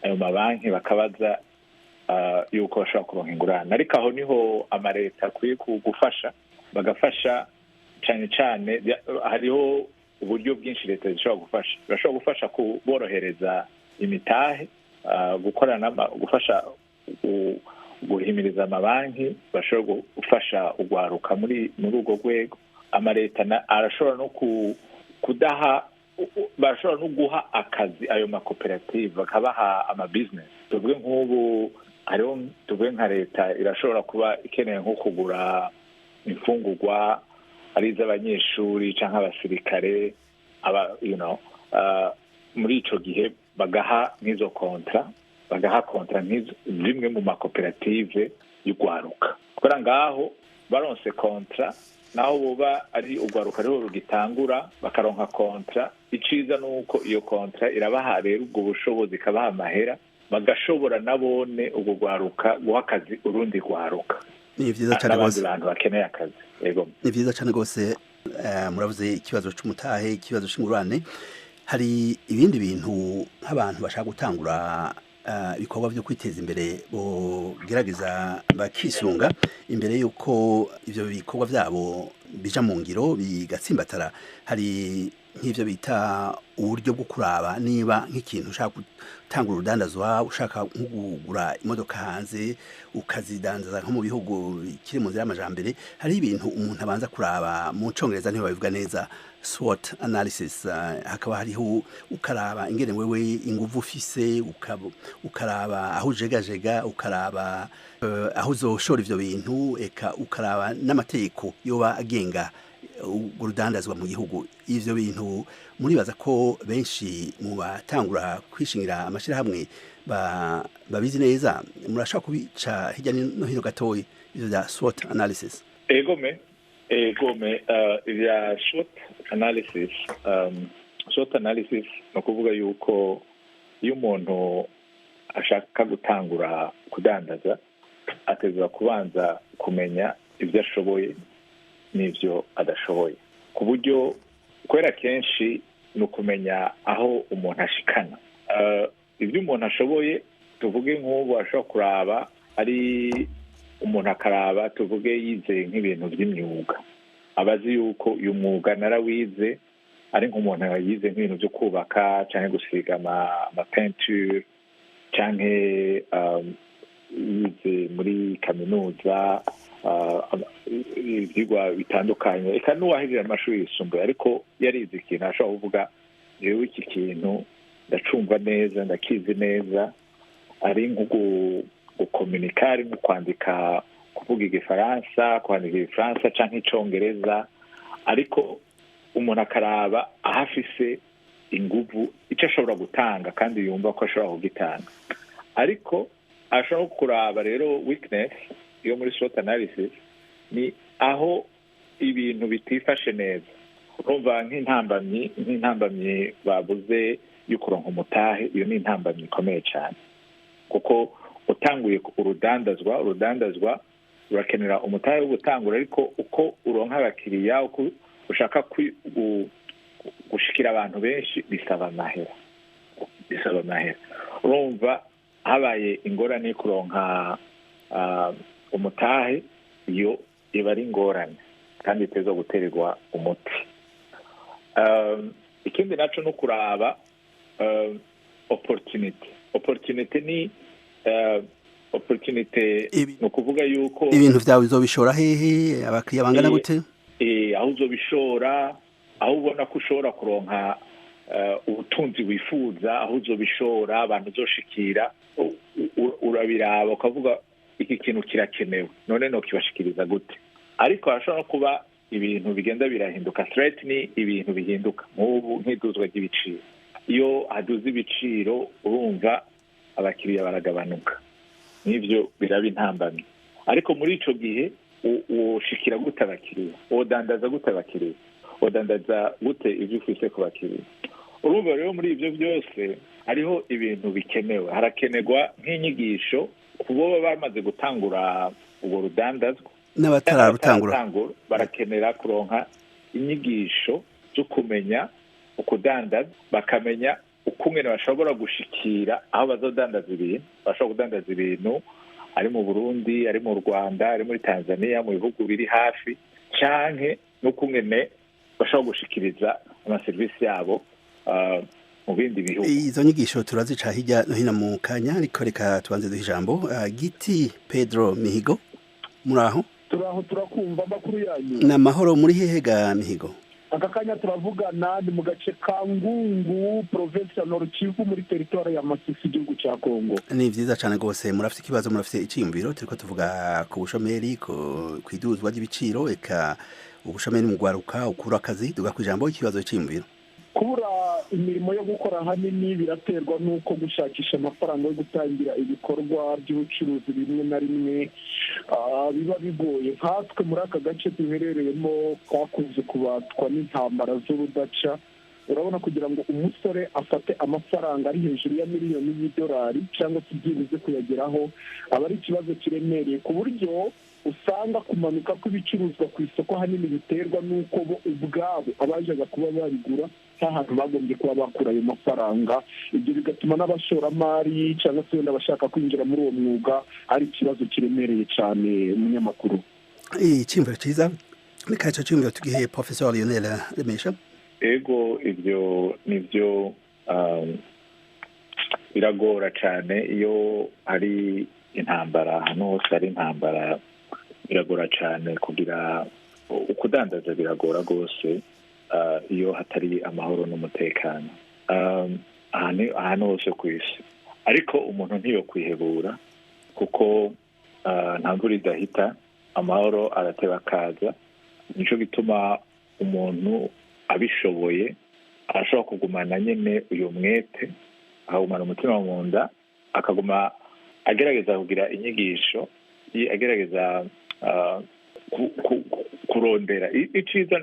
ayo mabanki, bakabaza yuko bashobora kuronka ingurane. Ariko aho niho amaleta akwiye gufasha, bagafasha cyane cyane. Hariho uburyo bwinshi leta zishobora gufasha. Bashobora gufasha kuborohereza imitahe, gukorana, gufasha guhimiriza amabanki, bashobora gufasha ugwaruka muri urwo rwego. Amaleta arashobora no kudaha, bashobora no guha akazi ayo makoperative, bakabaha amabizinesi. Tuvuge nk'ubu hariho, tuvuge nka leta irashobora kuba ikeneye nko kugura imfungurwa, ari iz'abanyeshuri cyangwa abasirikare, aba muri ico gihe bagaha nk'izo contrat, bagaha contrat zimwe mu makoperative y'ugwaruka. Kubera ngaho baronse contrat, naho boba ari ugwaruka ariho rugitangura, bakaronka contrat, iciza nuko iyo contrat irabaha rero ubwo bushobozi, ikabaha amahera, bagashobora nabone ubwo gwaruka guha akazi urundi gwaruka. Ni vyiza cyane n'abandi bantu bakeneye akazi. Yego. Ni vyiza cyane rwose. Muravuze ikibazo c'umutahe, ikibazo c'ingurane. Hari ibindi bintu nk'abantu bashaka gutangura ibikorwa byo kwiteza imbere bogerageza bakisunga imbere y'uko ivyo bikorwa vyabo bija mu ngiro bigatsimbatara? Hari nk'ivyo bita uburyo bwo kuraba niba nk'ikintu ushaka gutanga, urudandazwa, ushaka nko kugura imodoka hanze ukazidandaza nko mu bihugu bikiri mu nzira y'amajambere, hari ibintu umuntu abanza kuraba, mu Congereza niho babivuga neza, SWOT analysis. Hakaba hariho ukaraba ingene wewe inguvu ufise, ukaraba aho ujegajega, ukaraba aho uzoshora ivyo bintu, eka ukaraba n'amategeko yoba agenga urudandazwa mu gihugu. Ivyo bintu muribaza ko benshi mu batangura kwishingira amashirahamwe babizi neza? Murashobora kubica hirya no hino gatoyi ivyo bya SWOT analysis? Egome, ibya SWOT analysis, SWOT analysis ni ukuvuga yuko iyo umuntu ashaka gutangura kudandaza, ategerezwa kubanza kumenya ibyo ashoboye n'ibyo adashoboye, ku buryo kubera kenshi ni ukumenya aho umuntu ashikana. Ibyo umuntu ashoboye, tuvuge nk'ubu ashobora kuraba, ari umuntu akaraba, tuvuge yize nk'ibintu by'imyuga, aba azi yuko uyu mwuga narawize, ari nk'umuntu yize nk'ibintu byo kubaka cyangwa gusiga amapeinture, cyangwa yize muri kaminuza ibyigwa bitandukanye, eka n'uwahejeje amashuri yisumbuye ariko yarize ikintu, ashobora kuvuga: "Jewe iki kintu ndacumva neza, ndakizi neza." Ari nko gukominika, ari nko kwandika, kuvuga Igifaransa, kwandika Igifaransa canke Icongereza, ariko umuntu akaraba aho afise inguvu, icyo ashobora gutanga kandi yumva ko ashobora kugitanga. Ariko ashobora no kuraba rero weakness yo muri SWOT analysis, ni aho ibintu bitifashe neza. Urumva nk'intambamyi babuze yo kuronka umutahe, iyo ni intambamyi ikomeye cyane, kuko Utanguye urudandazwa urakenera umutahe wo gutangura, ariko uko uronka abakiriya, uko ushaka gushikira abantu benshi, bisaba amahera. Urumva habaye ingorane yo kuronka umutahe, iyo iba ari ingorane kandi iteza guterwa umuti. Ikindi naco no kuraba opportunity ni opportunity ni ukuvuga yuko ibintu vyawe uzobishora hehe, abakiriya bangana gute, aho uzobishora, aho ubona ko ushobora kuronka ubutunzi wifuza, aho uzobishora, abantu uzoshikira, urabiraba ukavuga iki kintu kirakenewe, none no kibashikiriza gute. Ariko harashobora no kuba ibintu bigenda birahinduka. Threat ni ibintu bihinduka, nk'ubu nk'iduzwa ry'ibiciro. Iyo haduze ibiciro urumva abakiriya baragabanuka, n'ivyo biraba intambamyi. Ariko muri ico gihe woshikira gute abakiriya, wodandaza gute abakiriya, wodandaza gute ivyo ufise ku bakiriya. Urumva rero muri ivyo byose hariho ibintu bikenewe. Harakenerwa nk'inyigisho ku bo bamaze gutangura ubwo rudandazwa n'abatararutangura, barakenera kuronka inyigisho zo kumenya ukudandaza, bakamenya ukungene bashobora gushikira aho bazodandaza ibintu. Bashobora kudandaza ibintu ari mu Burundi, ari mu Rwanda, ari muri Tanzania, mu bihugu biri hafi, canke n'ukungene bashobora gushikiriza amaserivisi yabo mu bindi bihugu. Izo nyigisho turazica hirya no hino mu kanya, ariko reka tubanze duhe ijambo Giti Pedro Mihigo. Muraho? Turaho, turakumva. Amakuru yanyu? Ni amahoro. Muri hehe ga Mihigo? Aka kanya turavugana ni mu gace ka Ngungu, province ya Nord Kivu, muri territoire ya Masisi, igihugu cya Kongo. Ni vyiza cane gose. Murafite ikibazo, murafite iciyumviro? Turiko tuvuga ku bushomeri, ku iduzwa ry'ibiciro, eka ubushomeri mu gwaruka, ukura akazi. Duga ku ijambo, ikibazo, iciyumviro. Kubura imirimo yo gukora ahanini biraterwa n'uko gushakisha amafaranga yo gutangira ibikorwa by'ubucuruzi rimwe na rimwe biba bigoye. Nkatwe muri aka gace duherereyemo twakunze kubatwa n'intambara z'urudaca. Urabona, kugira ngo umusore afate amafaranga ari hejuru ya miliyoni y'idolari cyangwa se byibuze kuyageraho, aba ari ikibazo kiremereye, ku buryo usanga kumanuka kw'ibicuruzwa ku isoko ahanini biterwa n'uko bo ubwabo abajaga kuba babigura nta hantu bagombye kuba bakura ayo mafaranga. Ibyo bigatuma n'abashoramari cyangwa se wenda abashaka kwinjira muri uwo mwuga ari ikibazo kiremereye cyane. Umunyamakuru, Iciyumviro ciza. Reka ico ciyumviro tugihe Professor Lionel Remesha. Ego, ivyo nivyo, biragora cane iyo hari intambara. Ahantu hose hari intambara biragora cane kugira ukudandaza, biragora rwose iyo hatari amahoro n'umutekano ahantu hose ku isi. Ariko umuntu ntiyo kwihebura, kuko nta mvura idahita, amahoro arateba akaza. Nico gituma umuntu abishoboye arashobora kugumana nyene uyu mwete, akagumana umutima mu nda, akaguma agerageza kugira inyigisho, agerageza kurondera. Iciza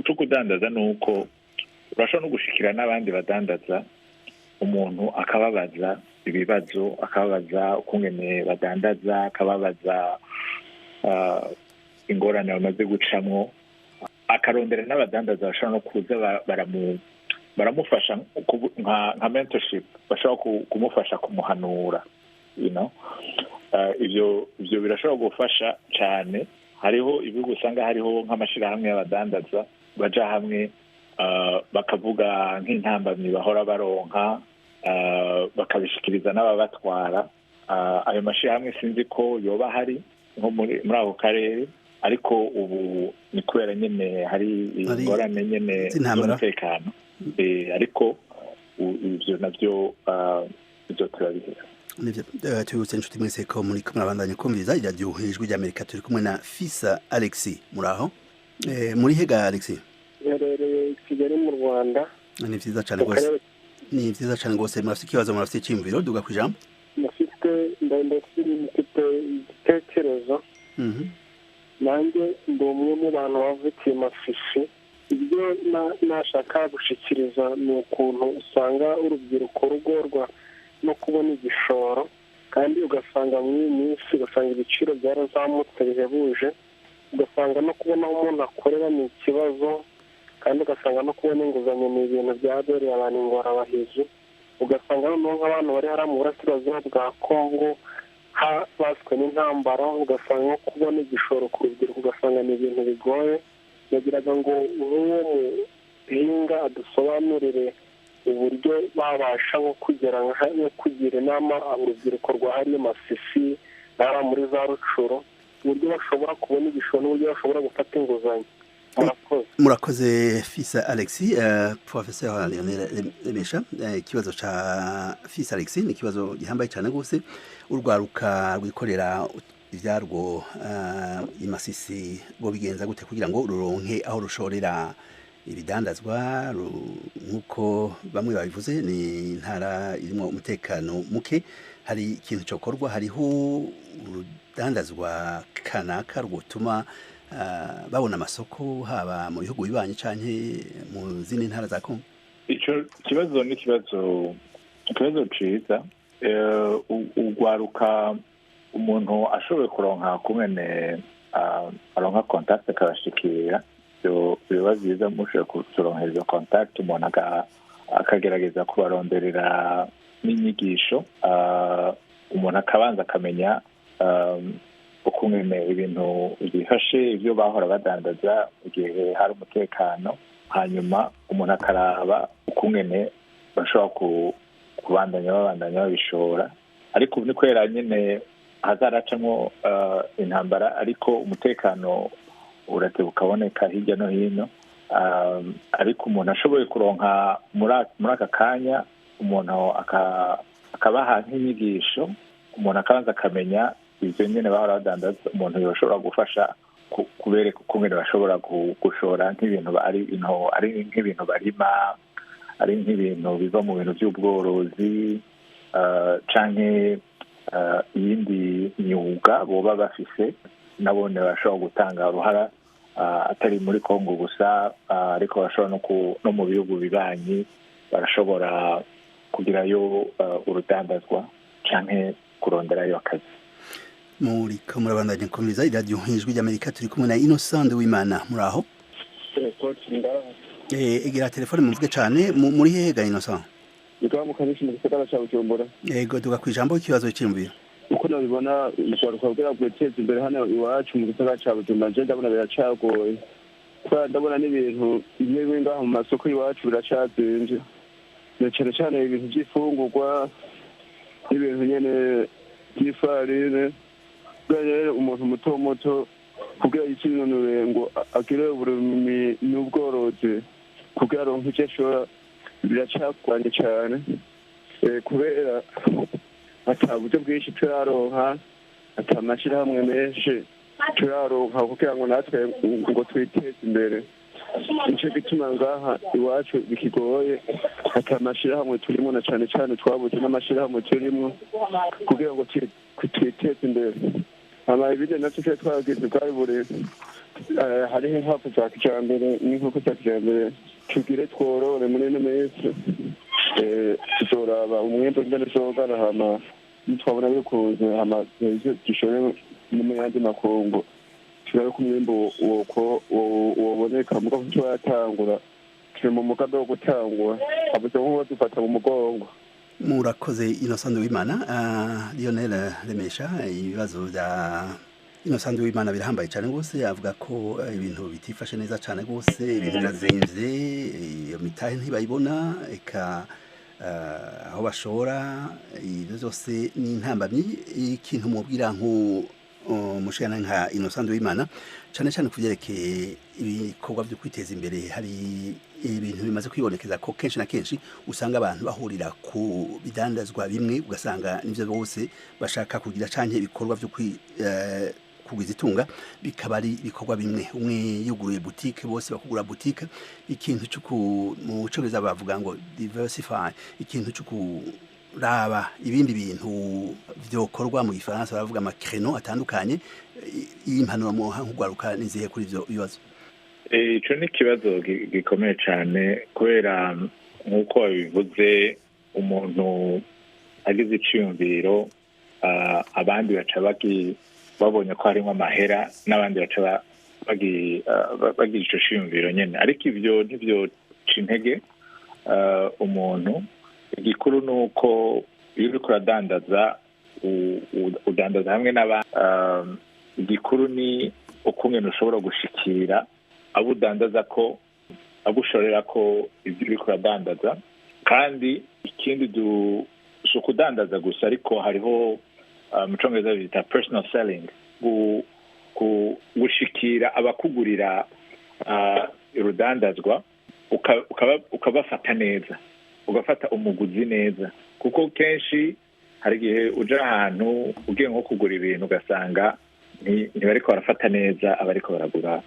co kudandaza ni uko urashobora no gushikira n'abandi badandaza, umuntu akababaza ibibazo, akababaza ukungene badandaza, akababaza ingorane bamaze gucamwo, akarondera n'abadandaza bashobora no kuza baramufasha nka mentorship, bashobora kumufasha kumuhanura, Ivyo birashobora gufasha cane. Hariho ibihugu usanga hariho nk'amashirahamwe y'abadandaza baja hamwe, bakavuga nk'intambamyi bahora baronka, bakabishikiriza n'ababatwara. Ayo mashirahamwe sinzi ko yoba hari nko muri ako karere, ariko ubu ni kubera nyene hari ingorane nyene z'umutekano, ariko ivyo navyo ivyo turabihera. Nivyo. Tubibutse inshuti mwese ko muri kumwe abandanya kumviriza iradiyo Ijwi ry'Amerika. Turi kumwe na Fisa Alexis. Muraho? Muri hega Alexis? Mherereye Kigali mu Rwanda. Ni vyiza cane rwose, ni vyiza cane rwose. Murafite ikibazo, murafite iciyumviro? Duga ku ijambo. Mfite igitekerezo. Nanjye ndi umwe mu bantu bavukiye Masisi. Ibyo nashaka gushikiriza ni ukuntu usanga urubyiruko rugorwa no kubona igishoro, Kandi ugasanga muri iyi minsi ugasanga ibiciro byarazamutse bihebuje, ugasanga no kubona aho umuntu akorera ni ikibazo, kandi ugasanga no kubona inguzanyo ni ibintu byabereye abantu ingorabahizi. Ugasanga noneho nk'abantu bari hariya mu burasirazuba bwa Kongo baswe n'intambara, ugasanga nko kubona igishoro ku rubyiruko ugasanga ni ibintu bigoye. Yagiraga ngo nk'uwo muhinga adusobanurire uburyo babasha nko kugera nko kugira inama urubyiruko rwa hariya Masisi n'ahari muri za Rucuro, uburyo bashobora kubona igishoro n'uburyo bashobora gufata inguzanyo. Murakoze Fisa Alexis. Professeur Lionel Remesha, ikibazo ca Fisa Alexis ni ikibazo gihambaye cyane gose. Urwaruka rwikorera ivyarwo imasisi rwo bigenza gute kugira ngo ruronke aho rushorera ibidandazwa? Nk'uko bamwe babivuze, ni intara irimo umutekano muke. Hari ikintu cokorwa? Hariho urudandazwa kanaka rwotuma babona amasoko haba mu bihugu bibanyi canke mu zindi ntara za Kongo? Ico kibazo ni ikibazo ciza. Urwaruka umuntu ashoboye kuronka kumene aronka contact akabashikira, biba byiza mushoboye kuronka izo contact, umuntu akagerageza kubaronderera n'inyigisho, umuntu akabanza akamenya ukungene ibintu byifashe, ibyo bahora badandaza igihe hari umutekano, hanyuma umuntu akaraba ukungene bashobora kubandanya babandanya babishora. Ariko ubu ni kubera nyine hazaracamo intambara, ariko umutekano urateba ukaboneka hirya no hino. Ariko umuntu ashoboye kuronka muri aka kanya, umuntu akabaha nk'inyigisho, umuntu akabanza akamenya ivyo nyene bahora badandaza, umuntu yoshobora gufasha kubereka ukungene bashobora gushora nk'ibintu ari nk'ibintu barima, ari nk'ibintu biva mu bintu vy'ubworozi, canke iyindi myuga boba bafise, nabone bashobora gutanga uruhara, atari muri Kongo gusa, ariko bashobora no mu bihugu bibanyi barashobora kugirayo urudandazwa canke kuronderayo akazi. Muriko murabandanya kumviriza iradiyo Ijwi ry'Amerika. Turi kumwe na Innocent Wimana. Muraho? Egera telefone muvuge cane. Muri hehe ga Innocent? Nikawa mu Kanyosha, mu gisagara ca Bujumbura. Yego, duga kwijambo, ikibazo c'imviro. Uko nabibona, urwaruka kugira rwiteze imbere hano iwacu mu gisagara ca Bujumbura, je ndabona biracagoye, kubera ndabona n'ibintu bimwe bimwe ngaha mu masoko iwacu biracazimvye, na cane cane ibintu vy'ifungurwa n'ibintu nyene vy'ifarine. Kubera rero umuntu muto muto kugira yikinunure ngo agire uburimyi n'ubworozi kugira aronke ivyo ashora biracagoranye cane, kubera ata buryo bwinshi turaronka, ata mashirahamwe menshi turaronka kugira ngo natwe ngo twiteze imbere. Nico gituma ngaha iwacu bikigoye, ata mashirahamwe turimwo, na cane cane twabuze n'amashirahamwe turimwo kugira ngo twiteze imbere. Hama ibindi navyo twari twagize bwari bure, hariho inkwavu za kijambere n'inkoko za kijambere tugire tworore muri ino minsi. Tuzoraba umwimbu ingene uzogana, hama nitwabona bikunze hama dushore no mu yandi makungu, turabe ko umwimbu woboneka. Mugabo turatangura, turi mu mugambi wo gutangura, abuze nkuwo dufata mu mugongo. Murakoze Innocent Wimana. Lionel Remesha, ibibazo vya Innocent Wimana birahambaye cyane gose. Avuga ko ibintu bitifashe neza cyane gose, ibintu birazimvye, iyo mitahe ntibayibona, eka aho bashora, ibyo byose ni intambamyi. Ikintu mubwira nk'umushana nka Innocent Wimana, cyane cyane kuvyerekeye ibikorwa byo kwiteza imbere, hari ibintu bimaze kwibonekeza ko kenshi na kenshi usanga abantu bahurira ku bidandazwa bimwe, ugasanga nivyo bose bashaka kugira, canke ibikorwa byo kugwiza itunga bikaba ari ibikorwa bimwe, umwe yuguruye boutique bose bakugura boutique. Ikintu cyo mu cyongereza bavuga ngo diversify, ikintu cyo kuraba ibindi bintu vyokorwa, mu gifaransa baravuga ama créneaux atandukanye. Iyi mpanuro muha nk'urwaruka nizihe kuri ivyo bibazo? Ico ni ikibazo gikomeye cyane, kubera nk'uko babivuze, umuntu agize iciyumviro Abandi baca babonye ko harimo amahera, n'abandi baca bagira ico ciyumviro nyene. Ariko ivyo ntivyoca intege umuntu. Igikuru ni uko iyo uriko uradandaza, udandaza hamwe n'abandi. Igikuru ni ukungene ushobora gushikira abo udandaza, ko abo ushorera ko ibyo uriko uradandaza. Kandi ikindi, si ukudandaza gusa, ariko hariho mu Congereza bita personal selling, gushikira abakugurira urudandazwa, ukabafata neza, ugafata umuguzi neza, kuko kenshi hari igihe uja ahantu ugiye nko kugura ibintu, ugasanga ntibariko barafata neza abariko baragura,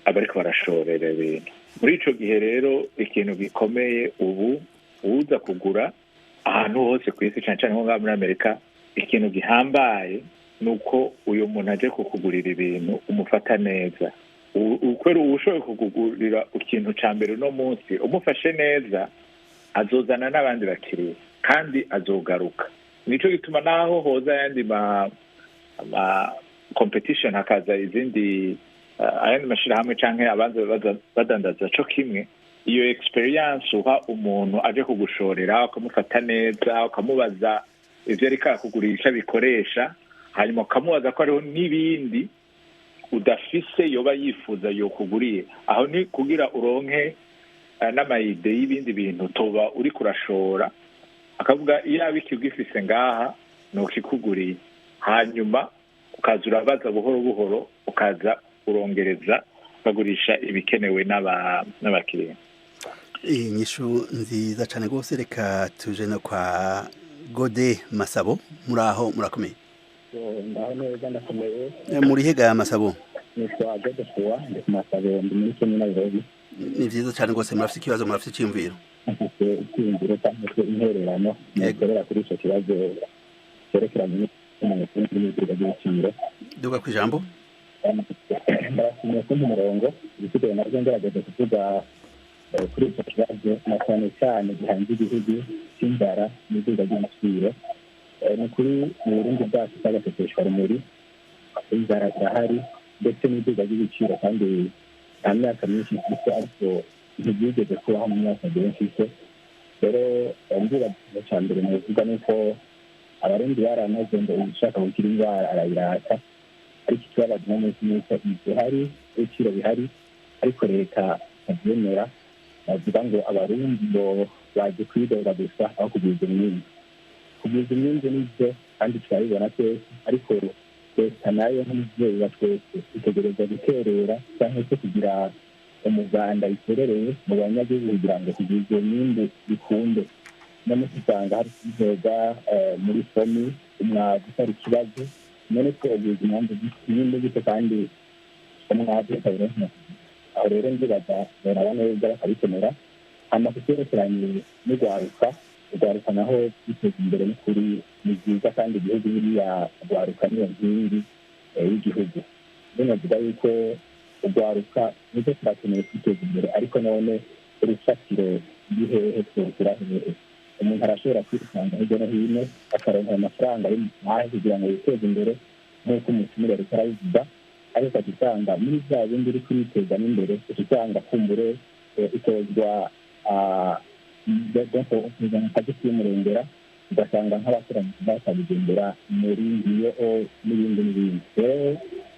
abariko barashorera ibintu. Muri ico gihe rero, ikintu gikomeye ubu, uza kugura ahantu hose ku isi, cane cane nko ngaha muri Amerika, ikintu gihambaye ni uko uyu muntu aje kukugurira ibintu umufata neza. Kubera uba ushoboye kukugurira ikintu ca mbere uno munsi, umufashe neza azozana n'abandi bakiriya kandi azogaruka. Nico gituma naho hoza ayandi ma competition, hakaza izindi, ayandi mashirahamwe canke abanza badandaza co kimwe, iyo experience uha umuntu aje kugushorera, ukamufata neza, ukamubaza ivyo ariko arakugurisha bikoresha, hanyuma ukamubaza ko hariho n'ibindi udafise yoba yifuza yokuguriye, aho ni kugira uronke n'ama idées y'ibindi bintu toba uriko urashora, akavuga iyaba ikigifise ngaha nokikuguriye. Hanyuma ukaza urabaza buhoro buhoro, ukaza urongereza, ukagurisha ibikenewe n'abakiriya. Inyishu nziza cyane rwose. Reka tuje no kwa Gode Masabo. Muri aho, murakomeye? Ndaho neza, ndakomeye. Muri hega, Masabo? Nitwa Gode Fuwa, ndi ku Masabo, ndi muri Kenya, Nairobi. Ni vyiza cyane rwose. Murafite ikibazo, murafite icyiyumviro? Mfite icyiyumviro cyangwa se intererano nakorera kuri icyo kibazo cyerekeranye n'ubukungu n'ibiciro. Duga ku ijambo. Ndabashimiye kumpa umurongo. Ibisigaye nabyo ngerageza kuvuga kuri icyo kibazo, na cyane cyane gihanze igihugu cy'inzara n'iduga ry'ibiciro. Ni ukuri, mu Burundi bwacu cy'agaseseshwa rumuri, inzara irahari ndetse n'iduga ry'ibiciro, kandi nta myaka myinshi mfite, ariko ntibyigeze kubaho mu myaka myinshi mfite. Rero mvuga cya mbere muvuga ni uko Abarundi baramaze ngo ushaka gukira indwara arayirata. Ariko ikibabaje uno munsi ni uko ibyo ibiciro bihari, ariko leta itabyemera. Bavuga ngo Abarundi ngo baje kwidoga gusa aho kugwiza umwimbu. Kugwiza umwimbu nibyo, kandi turabibona twese, ariko leta nayo nk'umubyeyi wa twese itegereza guterera cyangwa se kugira umuganda biterereye mu banyagihugu kugira ngo kugwiza iyo myimbu bikunde. Uno munsi usanga hari kwidoga muri FOMI, umwavu utari ikibazo. None twogwiza umwimbu gute kandi umwavu utawuronka? Aho rero ndibaza baraba neza bakabikemura. Hama ku cyerekeranye n'urwaruka, urwaruka naho kwiteza imbere n'ukuri ni byiza, kandi igihugu buriya urwaruka niyo nkingi y'igihugu. Rero navuga yuko urwaruka nibyo turakeneye kwiteza imbere, ariko none urufatiro ruri hehe? Tworukura hehe? Umuntu arashobora kwitanga hirya no hino akaronka amafaranga y'umutahe kugira ngo yiteze imbere, nk'uko umutumire ariko arabivuga, ariko ukaca usanga muri bya bindi uri kuritezamo imbere, uca usanga kumbure itozwa akazi k'umurengera, ugasanga nk'abakorana bakabigendera muri ngiyo n'ibindi n'ibindi. Rero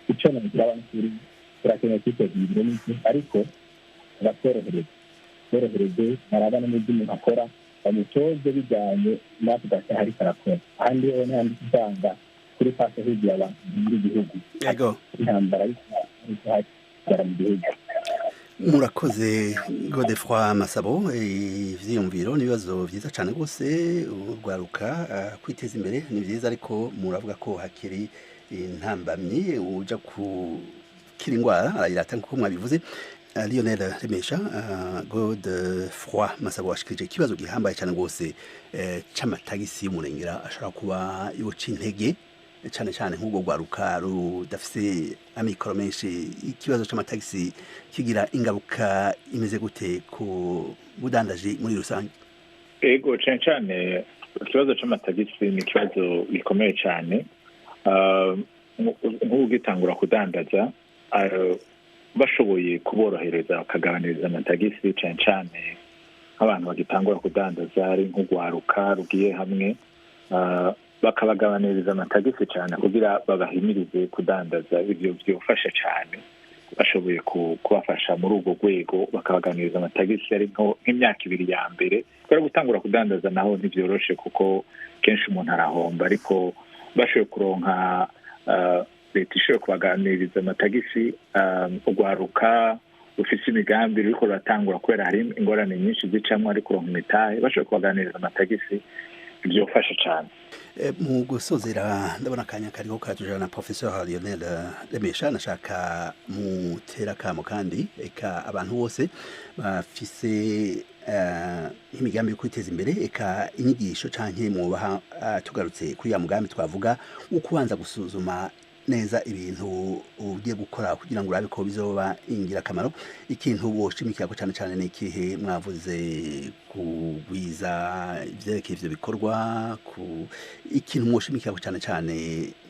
icyo nagira abantu, kuri turakeneye kwiteza imbere n'iki, ariko batworohereze, tworohereze, baraba no mu byo umuntu akora, bamutoze bijyanye n'ako gace ariko arakora. Ahandi ho n'ahandi usanga kuri pasi higiye abantu muri gihugu intambara ariko hagaragara mu gihugu. Murakoze, Godefroid Masabo. Ivyiyumviro n'ibibazo vyiza cane rwose. Urwaruka kwiteza imbere ni vyiza, ariko muravuga ko hakiri intambamyi. Uja gukira indwara arayirata, nkuko mwabivuze. Lionel Remesha, Godefroid Masabo washikirije ikibazo gihambaye cane rwose c'amatagisi y'umurengera ashobora kuba yoca intege cane cane nk'ubwo rwaruka rudafise amikoro menshi. Ikibazo c'amatagisi kigira ingaruka imeze gute ku budandaji muri rusange? Ego, cane cane. Ikibazo c'amatagisi ni ikibazo gikomeye cyane. Nk'ugitangura kudandaza, bashoboye kuborohereza bakagabaniriza amatagisi, cyane cyane nk'abantu bagitangura kudandaza, ari nk'urwaruka rugiye hamwe, bakabagabaniriza amatagisi cyane kugira babahimirize kudandaza. Ibyo byofasha cyane, bashoboye kubafasha muri urwo rwego, bakabaganiriza amatagisi ari nk'imyaka 2 ya mbere. Kubera gutangura kudandaza naho ntibyoroshe, kuko kenshi umuntu arahomba, ariko bashoboye kuronka leta ishoboye kubaganiriza amatagisi, urwaruka rufise imigambi ruriko ruratangura, kubera hari ingorane nyinshi zicamwo ari kuronka imitahe, bashoboye kubaganiriza amatagisi byofasha cyane. Mu gusozera, ndabona akanya kariho karatujana na Professeur Lionel Remesha. Nashaka mutera kamo kandi eka abantu bose bafise imigambi yo kwiteza imbere, eka inyigisho canke mwubaha, tugarutse kuri ya mugambi twavuga wo kubanza gusuzuma neza ibintu ugiye gukora kugira ngo urabe ko bizoba ingirakamaro. Ikintu woshimikira ko cyane cyane ni ikihe? Mwavuze kugwiza ivyerekeye ivyo bikorwa, ku ikintu mwoshimikira ko cyane cyane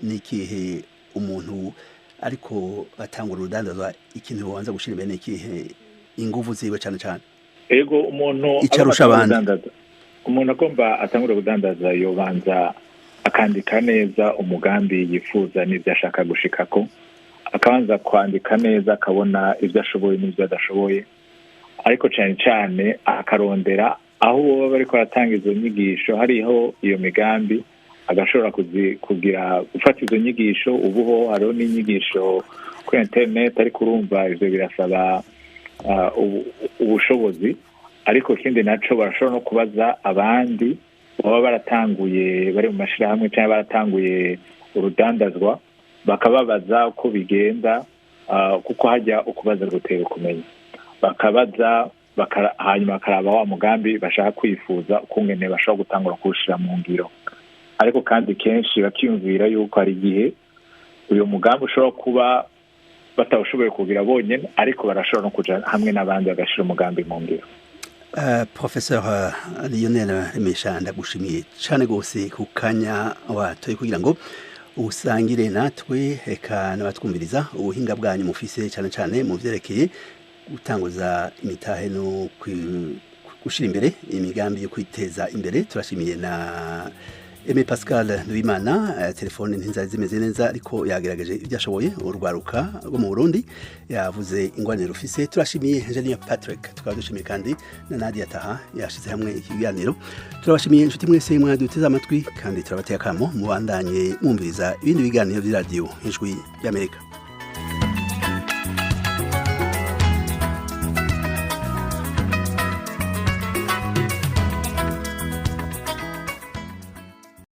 ni ikihe? Umuntu ariko atangura urudandazwa, ikintu yobanza gushira imbere ni ikihe, inguvu ziwe cyane cyane? Ego, umuntu Ico arusha abandi. Umuntu agomba atangura kudandaza yobanza akandika neza umugambi yifuza n'ibyo ashaka gushikako, akabanza kwandika neza, akabona ibyo ashoboye n'ibyo adashoboye, ariko cyane cyane akarondera aho baba bariko baratanga izo nyigisho, hariho iyo migambi, agashobora kugira gufata izo nyigisho. Ubu ho hariho n'inyigisho kuri internet, ariko urumva ivyo birasaba ubushobozi. Ariko ikindi naco, barashobora no kubaza abandi baba baratanguye, bari mu mashirahamwe cyangwa baratanguye urudandazwa, bakababaza uko bigenda, kuko hajya ukubaza gutera kumenya. Bakabaza, hanyuma bakaraba wa mugambi bashaka kwifuza ukungene bashobora gutangura kuwushira mu ngiro. Ariko kandi kenshi bakiyumvira yuko hari igihe uyu mugambi ushobora kuba batawushoboye kugira bonyene, ariko barashobora no kuja hamwe n'abandi bagashira umugambi mu ngiro. Professeur Lionel Remesha, ndagushimiye cyane gose ku kanya watoye kugira ngo usangire natwe eka n'abatwumviriza ubuhinga bwanyu mufise, cyane cyane mu vyerekeye gutanguza imitahe no gushira imbere imigambi yo kwiteza imbere. Turashimiye na Aimé Pascal Nduwimana. Telefone ntizari zimeze neza, ariko yagerageje ibyo ashoboye. Urwaruka rwo mu Burundi, yavuze ingwanire rufise. Turashimiye Engineer Patrick, tukaba dushimiye kandi na Nadia Taha yashize hamwe ikiganiro. Turabashimiye inshuti mwese mwaduteze amatwi, kandi turabateye akamo mubandanye mwumviriza ibindi biganiro by'iradiyo Ijwi y'Amerika.